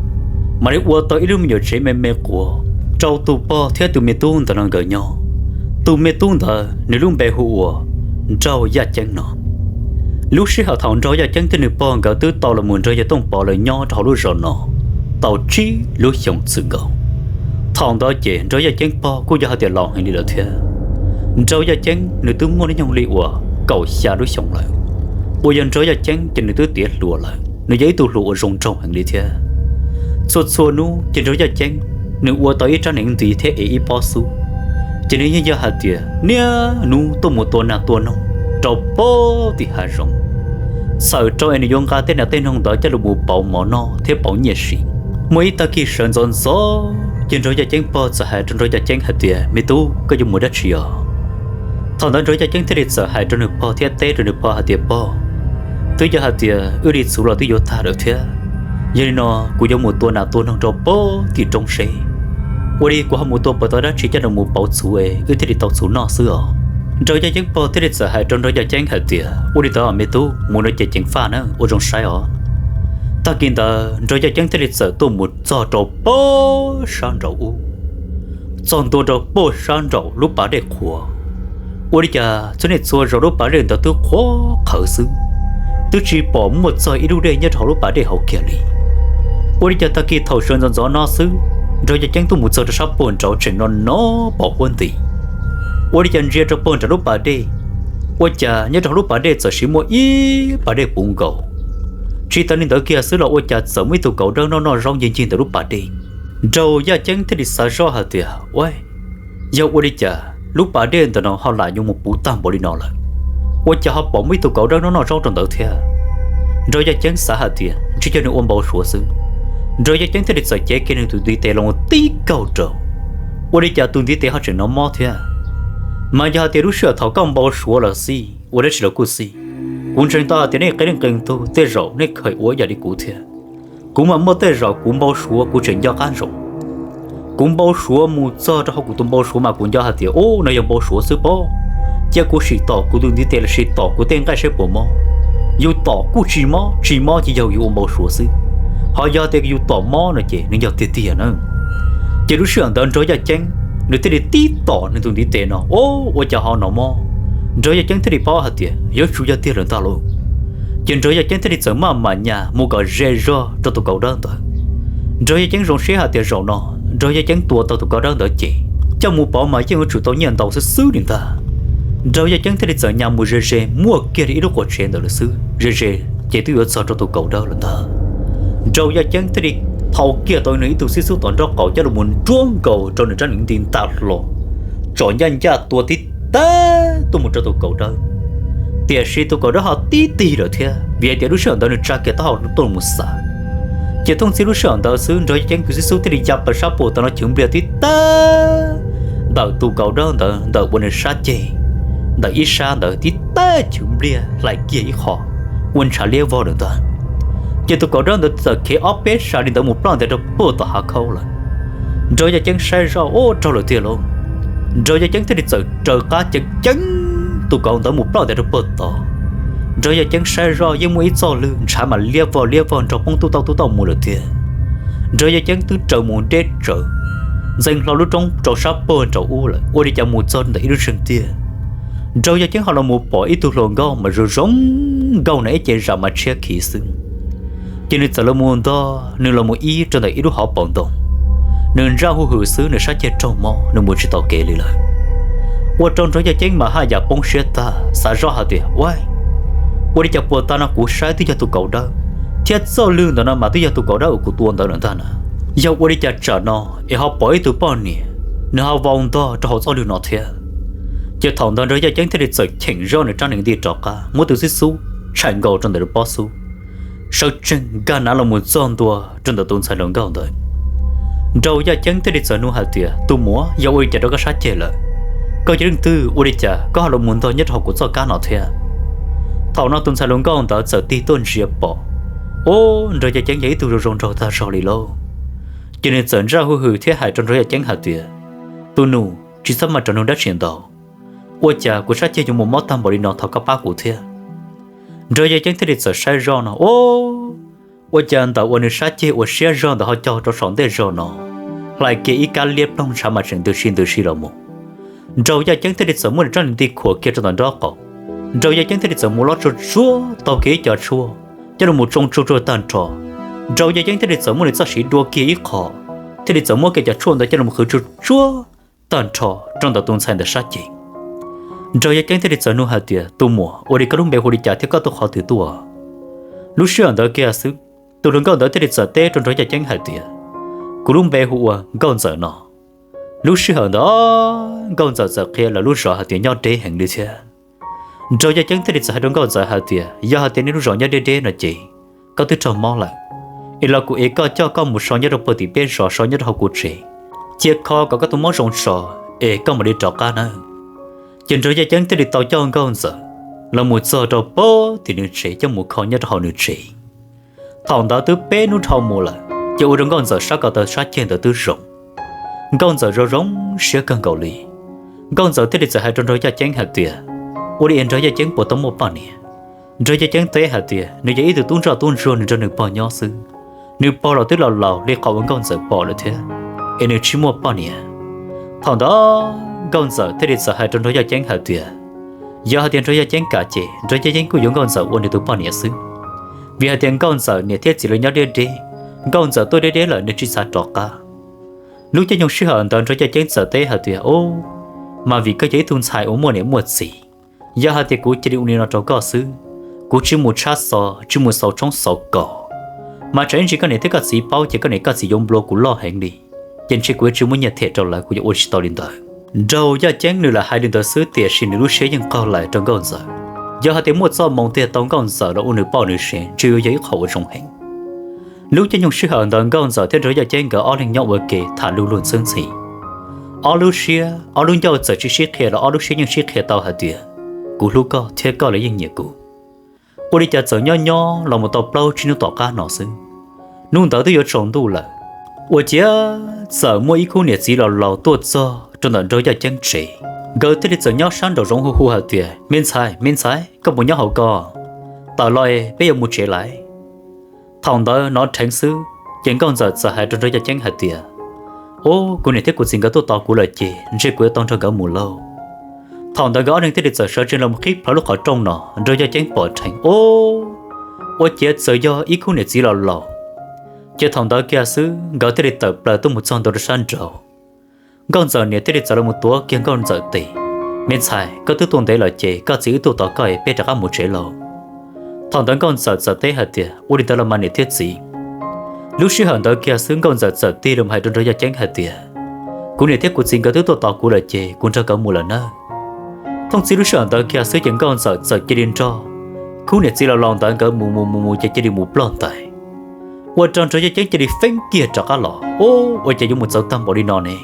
mam li ua tau ib lub me nyuam tsev me me quav rau tus pog thiab tus me tub ntawm no nkawd nyob. Tus me tub ntawd nws lub npe hu ua Nraug Yaj Ceeb no. Lub sij hawm thaum Nraug Yaj Ceeb thiab nws pog nkawd twb tau los mus nrog yawg Tooj Pov lawv nyob rau hauv lub zos no tau tsib lub xyoos txwm nkaus. Thaum ntawd ces Nraug Yaj Ceeb pog kuj yog hais tias laus heev li lawm thiab. Nraug Yaj Ceeb nws twb muaj hnub nyoog li uas kaum xya lub xyoos lawm. Uas yog Nraug Yaj Ceeb ces nws twb tiav hluas lawm, nws yog ib tug hluas uas zoo nraug heev li thiab. Txhua txhua hnub ces Nraug Yaj Ceeb nws ua tau ib rab hneev nti thiab ev ib pob xub, ces nws yeej yog hais tias niaj hnub tuaj mus tua nas tua noog rau pem tim hav zoov, txhawm rau es nws yuav nqa tej nas tej noog ntawd coj los mus pauv mov noj thiab pauv nyiaj siv. Muaj ib tag kis sawv ntxov ntxov ces Nraug Yaj Ceeb pog txawm hais rau Nraug Yaj Ceeb hais tias, Me tub, koj yuav mus dab tsi os? Thaum ntawd Nraug Yaj Ceeb thiaj li txawm hais rau nws pog thiab teb rau nws pog hais tias, Pog, twb yog hais tias wb li txhuv los twb yuav tag lawm thiab, yog li no kuv yuav mus tua nas tua noog rau pem tim roob seb ua li kuv ho mus tua puas tau dab tsi coj los mus pauv txhuv es wb thiaj li tau txhuv noj xwb os. Nraug Yaj Ceeb pog thiaj li txawm hais rau Nraug Yaj Ceeb hais tias, ua li ntawd me tub, mus no ces ceev faj na, ua zoo saib os. Tag kis ntawd Nraug Yaj Ceeb thiaj li txawm tuaj mus txog rau pag sab nraum ub, txog ntua rau pag sab nraum lub pas dej qhuav. Ua li cas txhua niaj txhua zaus lub pas dej ntawd twb qhuav qhawv xwb, twb tsis pom muaj txog ib lub dej nyob rau hauv lub pas dej hauv kiag li. Ua li cas tag kis thaum sawv ntxov ntxov no xwb, Nraug Yaj Ceeb tuaj mus txog rau sab pag nraud tseem no no pom huab nti. Ua li cas ntsia rau pag nraum lub pas dej, ua cas nyob rau hauv lub pas dej txawm siv muaj ib pas dej puv nkaus. Tsis tas li ntawd kiag xwb los ua cas txawm muaj ib tug kauv dawb noj noj zaub ncig ncig ntawm lub pas dej. Nraug Yaj Ceeb thiaj li xav zoj hais tias, ua, yog ua li cas lub pas dej ntawm no ho lam yuav mus puv tag npaum li no lawm? Ua cas ho pom muaj ib tug kauv dawb noj noj zaub rau ntawd thiab? Nraug Yaj Ceeb xav hais tias ntshe yog nws ua npau suav xwb. Nraug Yaj Ceeb thiaj li txawm cev kiag nws tus ntiv tes los mus tib kaug rau. Ua li cas tus ntiv tes ho tseem hnov mob thiab? Mas yog hais tias lub sij hawm thaum koj npau suav los xij, ua dab tsi los kuj xij, kuv ntseeg tau hais tias nej qee leej qee tug tej zaum nej khaws ua ib yam li kuv thiab. Kuv mas muaj tej zaum kuv npau suav kuv tseem nco qab ntsoov. Kuv npau suav mus txog rau hauv kuv tus npau suav mas kuv nco hais tias, u, no yog npau suav xwb pob. Cia kuv sim tom kuv tus ntiv tes los sis tom kuv tej nqaij saib puas mob. Yus tom kuj tsis mob, tsis mob ces yog yus ua npau suav xwb. Ho yog tias yus tom mob no ces nws yog tiag tiag na. Ces lub sij hawm ntawd Nraug Yaj Ceeb nws thiaj li tib tom nws tus ntiv tes no, u, ua cas ho hnov mob. Nraug Yaj Ceeb thiaj li paub hais tias yuav tsum yog tiag lawm ntag lauj. Ces Nraug Yaj Ceeb thiaj li txawm maj mam nyas mus kom ze zog rau tus kauv dawb ntawd. Nraug Yaj Ceeb zoo siab hais tias zaum no Nraug Yaj Ceeb tua tau tus kauv dawb ntawd ces coj mus pov mas yeej yuav tsum tau nyiaj ntau xwb xwb li ntag. Nraug Yaj Ceeb thiaj li txawm nyas mus ze ze muaj kiag li ib lub quas tsev ntawd lawm xwb, ze ze ces twb yuav txog rau tus kauv dawb lawm ntag. Nraug Yaj Ceeb thiaj li thau kiag tau nws ib tug xib xub tom nraub qaum coj los mus nruab nkaus rau nws rab niv nti nta hlo, tsom ncaj ncaj tua tib tag tuaj mus rau tus kauv dawb. Tiam sis tus kauv dawb ho tib tig lawm thiab, vim hais tias lub sij hawm ntawd nws tsa kiag taub hau tuaj mus xav. Ces thooj txhij lub sij hawm ntawd xwb Nraug Yaj Ceeb tus xib xub thiaj li ya plaws sab puag tom no chwv npliag tib tag ntawm tus kauv dawb ntawd ntawm uas nws sab ceg, ntawm ib sab ntawd tib tag chwv npliag hlais kiag ib qho ua ntshav liab vog lawm ntag. Ces tus kauv dawb ntawd txawm khiav ob peb sab li ntawd mus ploj ntais rau puag tom hav khaub lawm. Nraug Yaj Ceeb saib zoj, u, raug lawm tiag lauj. Nraug Yaj Ceeb thiaj li txawm raws qab ceev ceev tus kauv ntawd mus ploj ntais rau puag tod. Nraug Yaj Ceeb saib zoj yeej muaj ib txoj lwg ntshav mas liab vog liab vog nrog poob tub tauj tub tauj mus lawm tiag. Nraug Yaj Ceeb twb raws mus deb tsawv ntxeev hlo lub roob rau sab puag nraum ub lawm, ua li cas mus txog ntawm ib lub zeeg tiag, Nraug Yaj Ceeb ho los mus pom ib tug hluas nkauj mas zoo zoo nkauj na, ib ce zam mas tshiab khiv xwb. Ces nws txawm los mus ntog nws los mus ib rau ntawm ib lub hauv paus ntoo. Nws ntsaj hu hwm xwb, nws sab ceg raug mob, nws mus tsis tau kev li lawm. Ua rau Nraug Yaj Ceeb mas haj yam poob siab tag, xav zoj hais tias, ua, ua li cas puag ta no kuv saib twb yog tus kauv dawb, thiab txoj lwg ntawm no mas twb yog tus kauv dawb uas kuv tua ntawd lawm ntag na. Yog ua li cas tsam no es ho pom ib tug poj niam nws ho vau ntog rau hauv txoj lwg no thiab? Ces thaum ntawd Nraug Yaj Ceeb thiaj li txawm cheem zoj nws rab niv nti rov qab, muab tus xib xub tshais nkaus rau ntawm lub pob xub, sawv tsees nkag nav los mus txog ntua rau ntawm tus ntxhais hluas nkauj ntawd. Nraug Yaj Ceeb thiaj li txawm nug hais tias, tus muam, yog ua li cas rau koj sab ceg lawm? Koj yog leej twg, ua li cas koj ho los mus ntog nyob rau hauv kuv txoj kab no thiab? Thaum no tus ntxhais hluas nkauj ntawd txawm tig tuaj ntsia pom, u, Nraug Yaj Ceeb yog ib tug zoo zoo nraug tag zog li lauj. Ces nws txawm ntsaj hu hwm thiab hais rau Nraug Yaj Ceeb hais tias, tus nus, tsis txhob maj rov nug dab tsi ntau. Ua cas kuv sab ceg yuav mus mob tag npaum li no thaum koj pab kuv thiab? Nraug Yaj Ceeb thiaj li txawm saib zoj no, u, ua cas ntawm uas nws sab ceg uas siab zog ntawd ho co rau saum ntej zog no, hlais kiag ib kab liab ploog ntshav mas tseem ntws si ntws si los mus. Nraug Yaj Ceeb thiaj li txawm muab nws rab niv nti khuam kiag rau ntawm nraub qaum. Nraug Yaj Ceeb thiaj li txawm mus lob tsuag tsuag taug kiag ib co tshuaj coj los mus tsoo tsuag tsuag tag nrho. Nraug Yaj Ceeb thiaj li txawm muab nws txoj siv dua kiag ib qho, thiaj li txawm muab kiag cov tshuaj ntawd coj los qhwv tsuag tsuag tag nrho rau ntawm tus ntxhais ntawd sab ceg. Nraug Yaj Ceeb thiaj li txawm nug hais tias, tus muam, ua li koj lub npe hu li cas thiab koj tuaj qhov twg tuaj? Lub sij hawm ntawd kiag xwb, tus hluas nkauj ntawd thiaj li txawm teb rau Nraug Yaj Ceeb hais tias, kuv lub npe hu ua Nkauj Ntxawm no. Lub sij hawm ntawd Nkauj Ntxawm txawm qhia lawv lub zos hais tias nyob deb heev li thiab. Nraug Yaj Ceeb thiaj li txawm hais rau Nkauj Ntxawm hais tias, yog hais tias nej lub zos nyob deb deb no ces koj twb raug mob lawm, es los kuv ev koj coj koj mus so nyob rau puag tim peb zos, so nyob rau hauv kuv tsev, cia kho kom koj tus mob zoo tso, es koj mam li rov qab nawb. Ces Nraug Yaj Ceeb thiaj li tau coj Nkauj Ntxawm los mus txog rau puag tim nws tsev coj mus kho nyob rau hauv nws tsev. Thaum ntawd twb peb hnub dhau mus lawm, ces ua rau Nkauj Ntxawm sab ko taw sab ceg ntawd twb zoo. Nkauj Ntxawm zoo zoo siab kawg nkaus li. Nkauj Ntxawm thiaj li txawm hais rau Nraug Yaj Ceeb hais tias, ua li es Nraug Yaj Ceeb puas tau muaj poj niam? Nraug Yaj Ceeb teb hais tias nws yog ib tug tub ntsoj tub ntsuag, nws nrog nws pog nyob xwb. Nws pog los twb laus laus li qhov uas Nkauj Ntxawm pom lawm thiab, es nws tsis muaj poj niam. Thaum ntawd Nkauj Ntxawm thiaj li txawm hais rau Nraug Yaj Ceeb hais tias, yog hais tias Nraug Yaj Ceeb kam ces Nraug Yaj Ceeb kuj yuav Nkauj Ntxawm ua nws tus poj niam xwb. Vim hais tias Nkauj Ntxawm niam thiab txiv lawv nyob deb deb, Nkauj Ntxawm tuaj deb deb lawm nws tsis xav rov qab. Lub caij nyoog sij hawm ntawd Nraug Yaj Ceeb txawm teb hais tias, o, mas vim koj yog ib tug ntxhais uas muaj niam muaj txiv, yog hais tias kuv cia li ua li no rau koj xwb, kuv tsis mus tshab xov, tsis mus xauv tshoob xauv kos, mas tsam ib ntsis koj niam thiab koj txiv paub ces koj niam koj txiv yuav nplua kuv loj heev li, ces ntshe kuv yuav tsis muaj nyiaj them rau lawv, kuv yuav ua tsis tau li ntawd. Nraug Yaj Ceeb nws lam hais li ntawd xwb tiam sis nws lub siab yeej qaug lawm rau Nkauj Ntxawm. Yog hais tias muaj txoj hmoo tiag tau Nkauj Ntxawm los ua nws poj nws sev ntshe yuav yog ib qho uas zoo heev. Lub caij nyoog sij hawm ntawd Nkauj Ntxawm thiab Nraug Yaj Ceeb nkawd ob leeg nyob ua ke tham luj luj ntxhwb ntxhi. Ob lub siab, ob lub ncauj txawm tsis sib qhia los ob lub siab yeej sib qhia tau hais tias, kuv hlub koj thiab koj los yeej nyiam kuv. Ua li cas txawm nyob nyob los mus tau plaub tsib hnub tom qab no xwb, hnub ntawd twb yuav tsaus ntuj lawm, ua ciav txawm muaj ib khub niam txiv laus laus tuaj txog rau ntawm Nraug Yaj Ceeb tsev. Nkawd thiaj li txawm nyob sab nraum zoov hu hu hais tias, me ntxhais, me ntxhais, koj puas nyob hauv ko? Tawm los es peb yuav mus tsev lawm. Thaum ntawd hnov dheev xwb ces Nkauj Ntxawm txawm hais rau Nraug Yaj Ceeb hais tias, o, kuv niam thiab kuv txiv nkawd tuaj tos kuv lawm ces ntshe kuv yuav tau nrog nkawd mus lauj. Thaum ntawd nkawd ob leeg thiaj li txawm sawv tsees los qhib plho lub qhov rooj no, Nraug Yaj Ceeb pom dheev, o, ua ciav txawm yog ib khub niam txiv laus laus. Ces thaum ntawd kiag xwb nkawd thiaj li tawm plaws tuaj mus txog ntua rau sab nraud. Nkauj Ntxawm niam thiaj li txawm los mus tuav kiag Nkauj Ntxawm tes, me ntxhais, koj twb tuaj ntev lawm ces koj txiv wb tuaj tos koj es peb rov qab mus tsev lauj. Thaum ntawd Nkauj Ntxawm txawm teb hais tias, ua li ntawd los mas niam thiab txiv. Lub sij hawm ntawd kiag xwb Nkauj Ntxawm txawm tig los hais rau Nraug Yaj Ceeb hais tias, kuv niam thiab kuv txiv nkawd twb tuaj tos kuv lawm ces kuv nrog nkawd mus lawm nawb. Thooj txij lub sij hawm ntawd kiag xwb ces Nkauj Ntxawm txawm cia li nrog khub niam txiv laus laus ntawd nkawd mus mus mus mus ces cia li mus ploj ntais, ua rau Nraug Yaj Ceeb cia li feeb kiag rov qab los, o, ua cas yuav mus txawv tag npaum li no ne?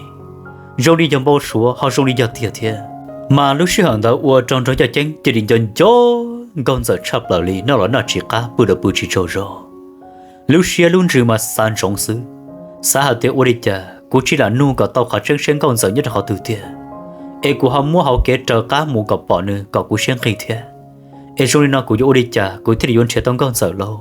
Zoo li yog npau suav ho zoo li yog tiag thiab. Mas lub sij hawm ntawd ua rau Nraug Yaj Ceeb cia li nco nco Nkauj Ntxawm tshaj plaws li, noj los noj tsis qab, pw los pw tsis tsaug zog. Lub siab lub ntsws mas xav ntsoov xwb, xav hais tias ua li cas kuv tsis lam nug kom tau qhov tseeb seb Nkauj Ntxawm nyob rau qhov twg tiag, es kuv ho muab hauv kev raws qab mus kom pom nws kom kuv siab nqig thiab. Es zoo li no kuv yuav ua li cas kuv thiaj li yuav nrhiav tau Nkauj Ntxawm lauj?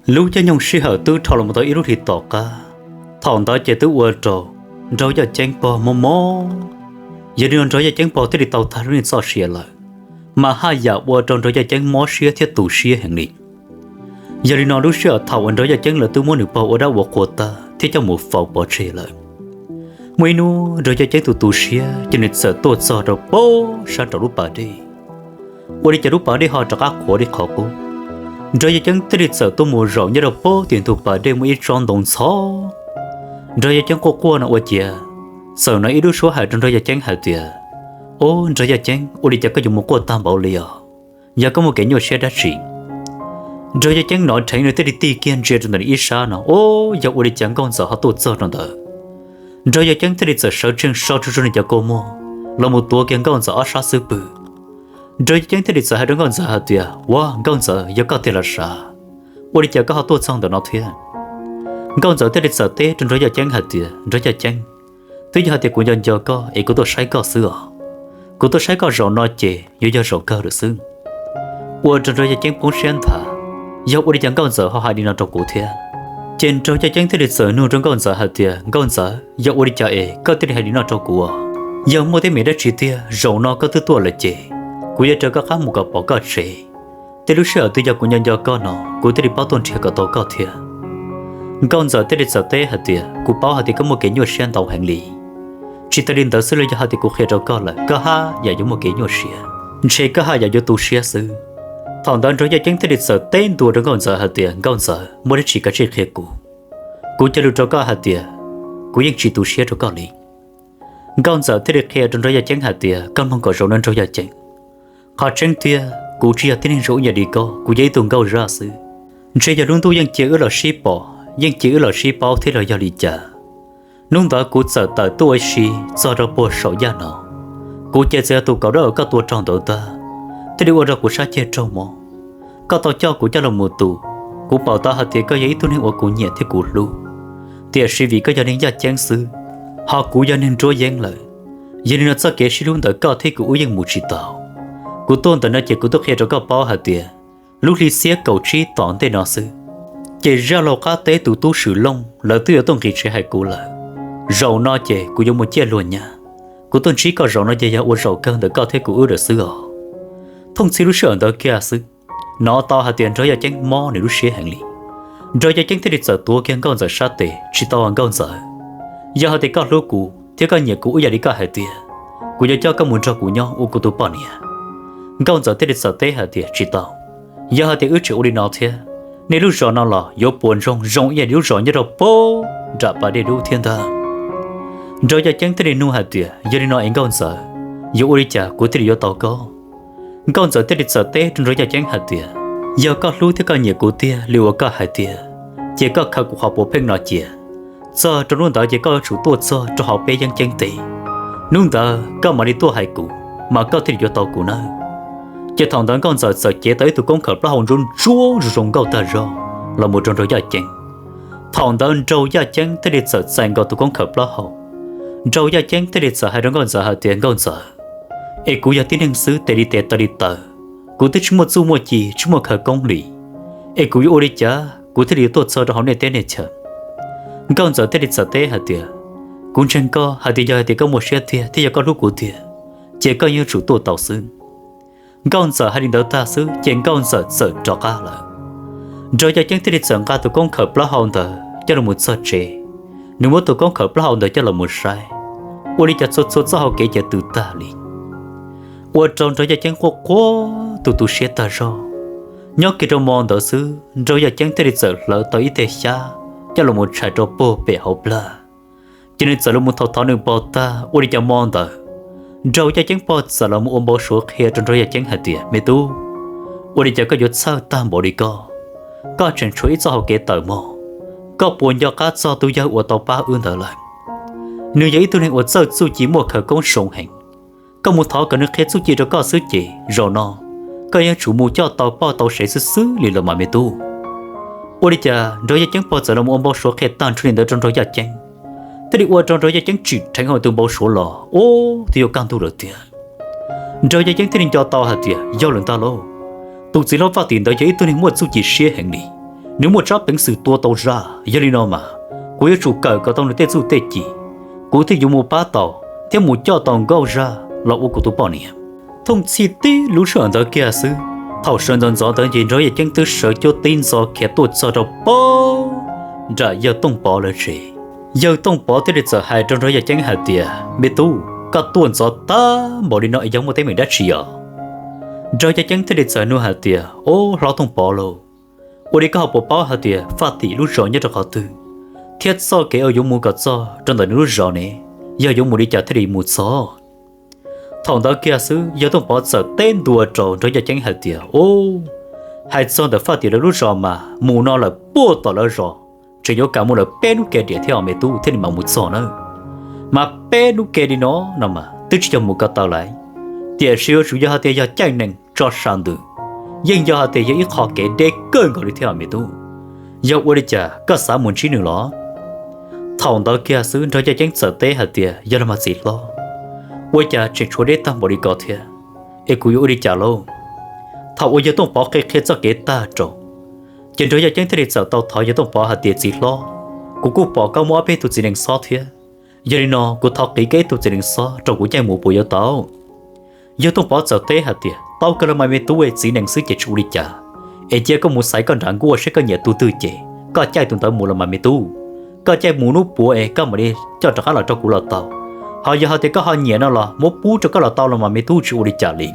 Lub caij nyoog sij hawm twb dhau los mus tau ib lub hlis tom qab. Thaum ntawd ces twb ua rau Nraug Yaj Ceeb pog mob mob. Yog li no Nraug Yaj Ceeb pog thiaj li tau tag lub neej txoj sia lawm, mas haj yam ua rau Nraug Yaj Ceeb mob siab thiab tu siab heev li. Yog li no lub sij hawm thaum uas Nraug Yaj Ceeb lawv twb muab nws pog ua dab ua qhua tag thiab coj mus faus pov tseg lawm, muaj ib hnub Nraug Yaj Ceeb tus tu siab ces nws txawm tuaj txog rau pab sab nraum lub pas dej. Ua li cas lub pas dej ho rov qab qhuav li qhov qub. Nraug Yaj Ceeb thiaj li txawm tuaj mus zaum nyob rau pab tim ntug pas dej muaj ib tsob ntoo ntxhov. Nraug Yaj Ceeb quaj quaj no ua ciav txawm hnov ib lub suab hais rau Nraug Yaj Ceeb hais tias, o, Nraug Yaj Ceeb, ua li cas koj yuav mus quaj tag npaum li os? Yog koj muaj kev nyuaj siab dab tsi? Nraug Yaj Ceeb hnov dheev nws thiaj li tig kiag ntsia rau ntawm ib sab no, o, yog ua li cas Nkauj Ntxawm ho tuaj txog rau ntawd. Nraug Yaj Ceeb thiaj li txawm sawv tsees so tsuag tsuag nws cov kua muag los mus tuav kiag Nkauj Ntxawm ob sab xub pwg. Nraug Yaj Ceeb thiaj li txawm hais rau Nkauj Ntxawm hais tias, ua, Nkauj Ntxawm, yog koj tiag los sav? Ua li cas koj ho tuaj txog ntawm no thiab? Nkauj Ntxawm thiaj li txawm teb rau Nraug Yaj Ceeb hais tias, Nraug Yaj Ceeb, twb yog hais tias kuv nco nco koj es kuv tuaj saib koj xwb os. Kuv tuaj saib koj zaum no ces yuav yog zaum kawg lawm xwb. Ua rau Nraug Yaj Ceeb poob siab nthav, yog ua li cas Nkauj Ntxawm ho hais li no rau kuv thiab? Ces Nraug Yaj Ceeb thiaj li txawm nug rau Nkauj Ntxawm hais tias, Nkauj Ntxawm, yog ua li cas es koj thiaj li hais li no rau kuv? Yog muaj teeb meem dab tsi tiag, zaum no koj twb tuaj lawm ces kuv yuav raws koj qab mus kom pom koj tsev. Tej lub sij hawm twg yog kuv nco nco koj no kuv thiaj li pab tuaj nrhiav kom tau koj thiab. Nkauj Ntxawm thiaj li txawm teb hais tias, kuv paub hais tias koj muaj kev nyuaj siab ntau heev li. Tsis tas li ntawd xwb los yog hais tias kuv qhia rau koj lawm koj haj yam yuav muaj kev nyuaj siab, ntshe koj haj yam yuav tu siab xwb. Thaum ntawd Nraug Yaj Ceeb thiaj li txawm teb ntua rau Nkauj Ntxawm hais tias, Nkauj Ntxawm, muaj dab tsi kav tsij qhia kuv. Kuv cia lus rau koj hais tias, kuv yeej tsis tu siab rau koj li. Nkauj Ntxawm thiaj li qhia rau Nraug Yaj Ceeb hais tias, koj mloog kom zoo nawb Nraug Yaj Ceeb. Qhov tseeb tiag kuv tsis yog tib neeg zoo ib yam li koj, kuv yog ib tug nkauj zaj xwb. Ntshe yog lub ntuj yeej cia wb los sib pom, yeej cia wb los sib paub thiab los yog li cas. Hnub ntawd kuv txawm tawm tuaj ua si txog rau puag saum yaj no. Kuv ces txawm yog tus kauv dawb uas koj tua raug ntawd ntag, thiaj li ua rau kuv sab ceg raug mob. Koj tau coj kuv coj los mus tu, kuv pom tau hais tias koj yog ib tug neeg uas kuv nyiam thiab kuv hlub. Tiam sis vim koj yog neeg yaj ceeb xwb, ho kuv yog neeg nruab yeeb lawm, yog li no txoj kev sib hlub ntawm koj thiab kuv wb yeej mus tsis tau. Kuv tuaj ntawm no ces kuv tuaj qhia rau koj paub hais tias, lub hli xiab kaum tsib tom ntej no xwb, ces zaj laug qab teb tus tub Swm Looj lawv twb yuav tuaj nqis tsev hais kuv lawm. Zaum no ces kuv yuav mus ciaj luag nyab. Kuv tuaj ntsib koj zaum no ces yog ua zaum kawg ntawm koj thiab kuv wb lawm xwb os. Thooj txhij lub sij hawm ntawd kiag xwb, hnov tau hais tias Nraug Yaj Ceeb mob nws lub siab heev li. Nraug Yaj Ceeb thiaj li txawm tuav kiag Nkauj Ntxawm sab tes, tsis tau, Nkauj Ntxawm, yog hais tias koj hlub kuv thiab koj nyiam kuv ib yam li koj hais tias, kuv yuav coj koj mus nrog kuv nyob ua kuv tus poj niam. Nkauj Ntxawm thiaj li txawm teb hais tias, tsis tau. Yog hais tias wb tseem ua li no thiab, nej lub zos no los yuav puas ntsoog zoo ib yam li lub zos nyob rau puag nram pas dej dub thiab ntag. Nraug Yaj Ceeb thiaj li nug hais tias, yog li no es Nkauj Ntxawm, yuav ua li cas kuv thiaj li yuav tau koj? Nkauj Ntxawm thiaj li txawm teb rau Nraug Yaj Ceeb hais tias, yog koj hlub thiab koj nyiam kuv tiag li uas koj hais tias, ces koj khaws kuv qhov puav pheej no cia. Txog rau hnub ntawd ces koj yuav tsum tuaj txog rau hauv peb yeeb ceeb teb. Hnub ntawd koj mam li tuaj hais kuv, mas koj thiaj li yuav tau kuv nawb. Ces thaum ntawd Nkauj Ntxawm txawm cev tau ib tug koob khawm plaub hau ntsuab ntsuab zoo zoo nkauj tag zog los mus rau Nraug Yaj Ceeb. Thaum ntawd Nraug Yaj Ceeb thiaj li txawm txais nkaus tus koob khawm plaub hau. Nraug Yaj Ceeb thiaj li txawm hais rau Nkauj Ntxawm hais tias, Nkauj Ntxawm, es kuv yog tib neeg xwb tes li tes taw li taw, kuv twb tsis muaj txuj muaj ci tsis muaj khawv koob li, es kuv yuav ua li cas kuv thiaj li yuav tuaj txog rau hauv nej teb nej chaw? Nkauj Ntxawm thiaj li txawm teb hais tias, kuv ntseeg koj hais tias yog hais tias koj muaj siab tiag thiab yog koj hlub kuv tiag, ces koj yuav tsum tuaj tau xwb. Nkauj Ntxawm hais li ntawd tag xwb ces Nkauj Ntxawm txawm rov qab lawm. Nraug Yaj Ceeb thiaj li txawm nqa tus koob khawm plaub hau ntawd coj los mus txog tsev. Nws muab tus koob khawm plaub hau ntawd coj los mus saib, ua li cas txhua txhua txoj hau kev ces tws tag li. Ua rau Nraug Yaj Ceeb quaj quaj tu tu siab tag zog. Nyob kiag rau mo ntawd xwb Nraug Yaj Ceeb thiaj li txawm hlawv tau ib teg xyab coj los mus tshais rau puag pem hauv plag. Ces nws txawm los mus thov thov nws pog tag, ua li cas mo ntawd Nraug Yaj Ceeb pog txawm los mus ua npau suav qhia rau Nraug Yaj Ceeb hais tias, me tub, ua li cas koj yuav txhawj tag npaum li koj? Koj tseem tshuav ib txoj hau kev tawm mog. Koj puas nco qab txog tus yawg uas tau pab wb ntawd lawm? Nws yog ib tug neeg uas txawj txuj ci muaj khawv koob zoo heev. Koj mus thov kom nws qhia txuj ci rau koj xwb ces zaum no koj yeej tsum mus coj tau poj tau sev xwb xwb li los mas me tub. Ua li cas Nraug Yaj Ceeb pog txawm los mus ua npau suav qhia tag nrho li ntawd rau Nraug Yaj Ceeb, thiaj li ua rau Nraug Yaj Ceeb tsim dheev hauv tus npau suav los ub twb yuav kaj ntug lawm tiag. Nraug Yaj Ceeb thiaj li nco tau hais tias yog lawm ntag lauj, tus txiv hlob Faj Tim ntawd yog ib tug neeg muaj txuj ci siab heev li. Nws muaj tsab peev xwm tua tau zaj, yog li no mas kuv yuav tsum kawm kom tau nws tej txuj tej ci, kuv thiaj yuav mus pab tau thiab mus coj tau Nkauj Zaj los ua kuv tus poj niam. Thooj txhij tib lub sij hawm ntawd kiag xwb, thaum sawv ntxov ntxov ntawd ces Nraug Yaj Ceeb twb sawv cuab tib ntxov khiav tuaj txog rau puag nram yawg Tooj Pov lawv tsev. Yawg Tooj Pov thiaj li txawm hais rau Nraug Yaj Ceeb hais tias, me tub, koj tuaj ntxov tag npaum li no es yog muaj teeb meem dab tsi os? Nraug Yaj Ceeb thiaj li txawm nug hais tias, ob hlob Tooj Pov lauj, ua li koj ho puas paub hais tias Faj Tim lub zos nyob rau qhov twg, thiab txoj kev uas yuav mus kom txog rau ntawm nws lub zos ne, yog yuav mus li cas thiaj li mus txog? Thaum ntawd kiag xwb yawg Tooj Pov txawm teb ntua rau Nraug Yaj Ceeb hais tias, ob, hais txog ntawm Faj Tim lawv lub zos mas mus no lawm puag tom lawv zos, tseem yuav kam mus lawm peb hnub ke diam thiab os me tub thiaj li mam mus txog nawb. Mas peb hnub ke li no no mas twb tsis yog mus ko taw lawm, tiam sis yuav tsum yog hais tias yog caij nees tso sa ntws, yeej yog hais tias yog ib qho kev deb kawg nkaus li thiab os me tub. Yog ua li cas koj xav mus ntsib nws los? Thaum ntawd kiag xwb Nraug Yaj Ceeb txawm teb hais tias, yog los mas txiv hlob, ua cas tseem tshuav deb tag npaum li ko thiab, es kuv yuav ua li cas lauj? Thaum uas yawg Tooj Pov qhia qhia txoj kev tag rau, ces Nraug Yaj Ceeb thiaj li txawm tau thov yawg Tooj Pov hais tias, txiv hlob, kuv kuj pom koj muaj ob peb tug txiv nees xob thiab, yog li no kuv thov qiv koj ib tug txiv nees xob rau kuv caij mus puas yuav tau? Yawg Tooj Pov txawm teb hais tias, tau kawg los mas me tub, txiv nees xwb ces tsis ua li cas, es cia koj mus xaiv koj nram nkuaj saib koj nyiam tus twg ces koj caij tus ntawd mus los mas me tub. Koj caij mus hnub puav es koj mam li coj rov qab los rau kuv los tau. Ho yog hais tias koj ho nyiam no los muab pub rau koj los tau los mas me tub, tsis ua li cas li.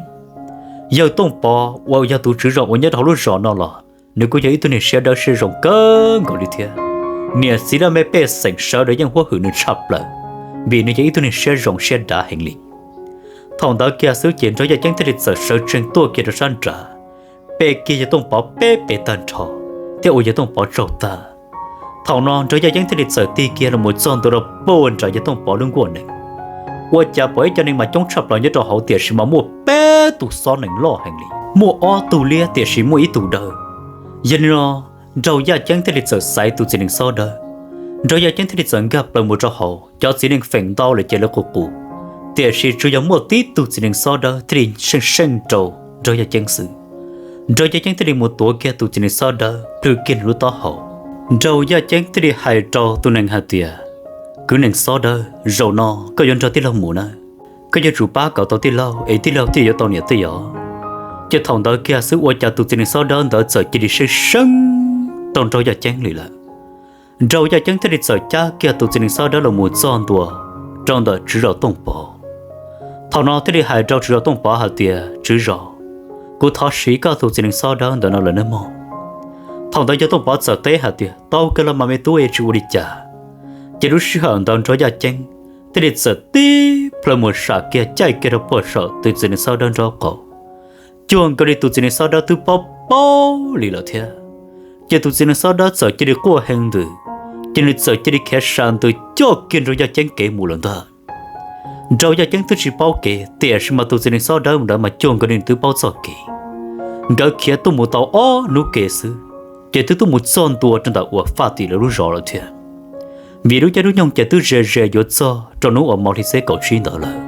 Yawg Tooj Pov uas yog tus tswv zos uas nyob rau hauv lub zos no los nws kuj yog ib tug neeg siab dawb siab zoo kawg nkaus li thiab. Niam txiv laj mej pej xeem sawv daws yeej huab hwm nws tshaj plaws, vim nws yog ib tug neeg siab zoo siab dav heev li. Thaum ntawd kiag xwb ces Nraug Yaj Ceeb thiaj li txawm sawv tsees tuaj kiag rau sab nraud, pe kiag yawg Tooj Pov peb pe tag nrho, thiab ua yawg Tooj Pov tsaug tag. Thaum no Nraug Yaj Ceeb thiaj li txawm tig kiag los mus txog ntua rau puag nram yawg Tooj Pov lub nkuaj nees. Ua cas pom ib co neeg mas coob tshaj plaws nyob rau hauv, tiam sis mas muaj peb tug xob nees loj heev li, muaj ob tug liab tiam sis muaj ib tug dawb. Yog li no Nraug Yaj Ceeb thiaj li txawm xaiv tus txiv nees xob dawb. Nraug Yaj Ceeb thiaj li txawm nkag plaws mus rau hauv, cov txiv nees feem ntau lawm ces lawv qus qus, tiam sis tsuas yog muaj tib tug txiv nees xob dawb thiaj li seej seej rau Nraug Yaj Ceeb xwb. Nraug Yaj Ceeb thiaj li mus tuav kiag tus txiv nees xob dawb plhws kiag nws lub taub hau. Nraug Yaj Ceeb thiaj li hais rau tus nees hais tias, kwv nees xob dawb, zaum no koj yuav nrog tij laug mus na, koj yuav tsum pab kom tau tij laug es tij laug thiaj yuav tau niam tij os. Ces thaum ntawd kiag xwb ua cas tus txiv nees xob dawb ntawd txawm cia li seej seej rau Nraug Yaj Ceeb li lawm. Nraug Yaj Ceeb thiaj li txawm cab kiag tus txiv nees xob dawb los mus txog ntua rau ntawm tswv zos Tooj Pov. Thaum no thiaj li hais rau tswv zos Tooj Pov hais tias, tswv zos, kuv thov siv koj tus txiv nees xob dawb ntawm no lawm nawb mog. Thaum ntawd yawg Tooj Pov txawm teb hais tias, tau kawg los mas me tub, tsis ua li cas. Ces lub sij hawm ntawd Nraug Yaj Ceeb thiaj li txawm tib plhaw mus sam kiag caij kiag rau puag saum tus txiv nees xob dawb nraub qaum, cuag nkaus li tus txiv nees xob dawb twb paub paub li lawm thiab. Ces tus txiv nees xob dawb txawm cia li quaj heev ntws, ces nws txawm cia li khiav sa ntws coj kiag Nraug Yaj Ceeb kev mus lawm ntag. Nraug Yaj Ceeb twb tsis paub kev, tiam sis mas tus txiv nees xob dawb ntawd mas cuag nkaus li nws twb paub txoj kev. Nkawd khiav tuaj mus tau ob hnub kev xwb, ces twb tuaj mus txog ntua rau ntawm uas Faj Tim lawv lub zos lawm thiab. Vim lub caij lub nyoog ces twb ze ze yuav txog rau hnub uas hmo hli xiab kaum tsib ntawd lawm.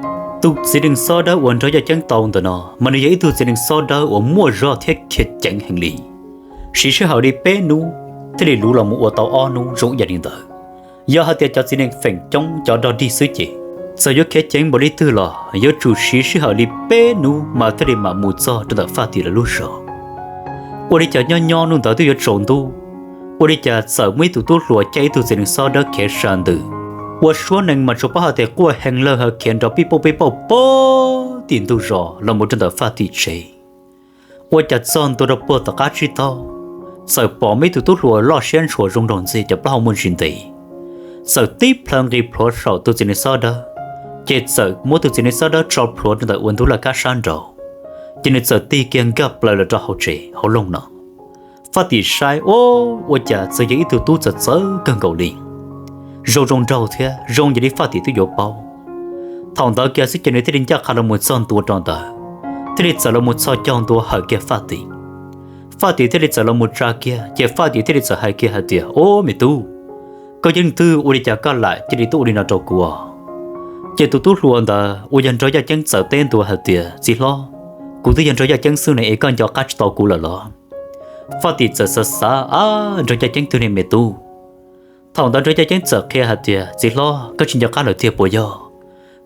Tus txiv nees xob dawb uas Nraug Yaj Ceeb tau ntawm no mas nws yog ib tug txiv nees xob dawb uas muaj zog thiab khiav ceev heev li. Siv sij hawm li peb hnub thiaj li luv los mus ua tau ob hnub zoo ib yam li ntawd. Yog hais tias cov txiv nees feem coob cov dog dig xwb ces, txawm yuav khiav ceev npaum li twg los yuav tsum siv sij hawm li peb hnub mas thiaj li mam mus txog rau ntawm Faj Tim lawv lub zos. Ua li cas nyob nyob hnub ntawd twb yuav tsaus ntuj, ua li cas txawm muaj ib tug tub hluas caij ib tug txiv nees xob dawb khiav sa ntws, ua suab nees mas tsuas paub hais tias quaj heev lawg ha khiav nrov pij pauj pij pauj puag tim ntug zos los mus rau ntawm Faj Tim tsev. Ua cas txog ntua rau puag tom qab tsib taug, txawm pom muaj ib tug tub hluas loj siab ntshua zoo nraug ntxiag cov plaub hau muaj ntsis ntev, txawm tib plhaw nqis plhuav saum tus txiv nees xob dawb, ces txawm muab tus txiv nees xob dawb tso plhuav rau ntawm ua ntug laj kab sab nraud, ces nws txawm tig kiag nkag plaws los rau hauv tsev hauv loog no. Faj Tim saib, ua cas txawm yog ib tug tub txawv txawv kawg nkaus li, zoo zoo nraug thiab zoo yam li Faj Tim twb yuav paub. Thaum ntawd kiag xwb ces nws thiaj li ncaj qha los mus txog ntua rau ntawd, thiaj li txawm los mus txhos caug ntua hawm kiag Faj Tim. Faj Tim thiaj li txawm los mus tsa kiag, ces Faj Tim thiaj li txawm hais kiag hais tias, ub me tub, koj yog leej twg ua li cas koj lam cia li tuaj ua li no rau kuv os? Ces tus tub hluas ntawd uas yog Nraug Yaj Ceeb txawm teb ntua hais tias, txiv hlob, kuv twb yog Nraug Yaj Ceeb xwb ne es koj nco qab tsis tau kuv lawm los? Faj Tim txawm xav xav, ab, Nraug Yaj Ceeb twg ne me tub? Thaum ntawd Nraug Yaj Ceeb txawm qhia hais tias, txiv hlob, koj tsis nco qab lawm tiag puas yog?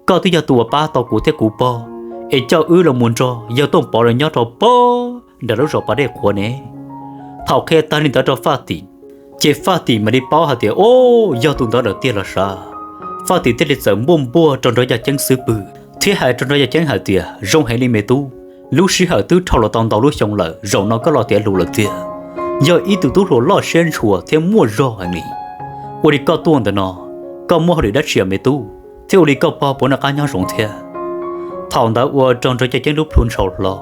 Koj twb yog tus uas pab tau kuv thiab kuv pog es coj wb los mus nrog yawg Tooj Pov lawv nyob rau puag nram lub zos Pas Dej Qhuav ne. Thaum qhia tag li ntawd rau Faj Tim, ces Faj Tim mam li paub hais tias, ub, yog tus ntawd lawm tiag los sav. Faj Tim thiaj li txawm npuaj npuaj rau Nraug Yaj Ceeb xub pwg thiab hais rau Nraug Yaj Ceeb hais tias, zoo heev li me tub, lub sij hawm twb dhau los tau ntau lub xyoo lawm, zaum no koj los tiav lus lawm tiag. Yog ib tug tub hluas loj siab ntshua thiab muaj zog heev li. Ua li koj tuaj ntawm no, koj muaj hauj lwm dab tsi me tub, thiab ua li koj pog puas noj qab nyob zoo thiab? Thaum ntawd ua rau Nraug Yaj Ceeb lub plhu ntshau hlo,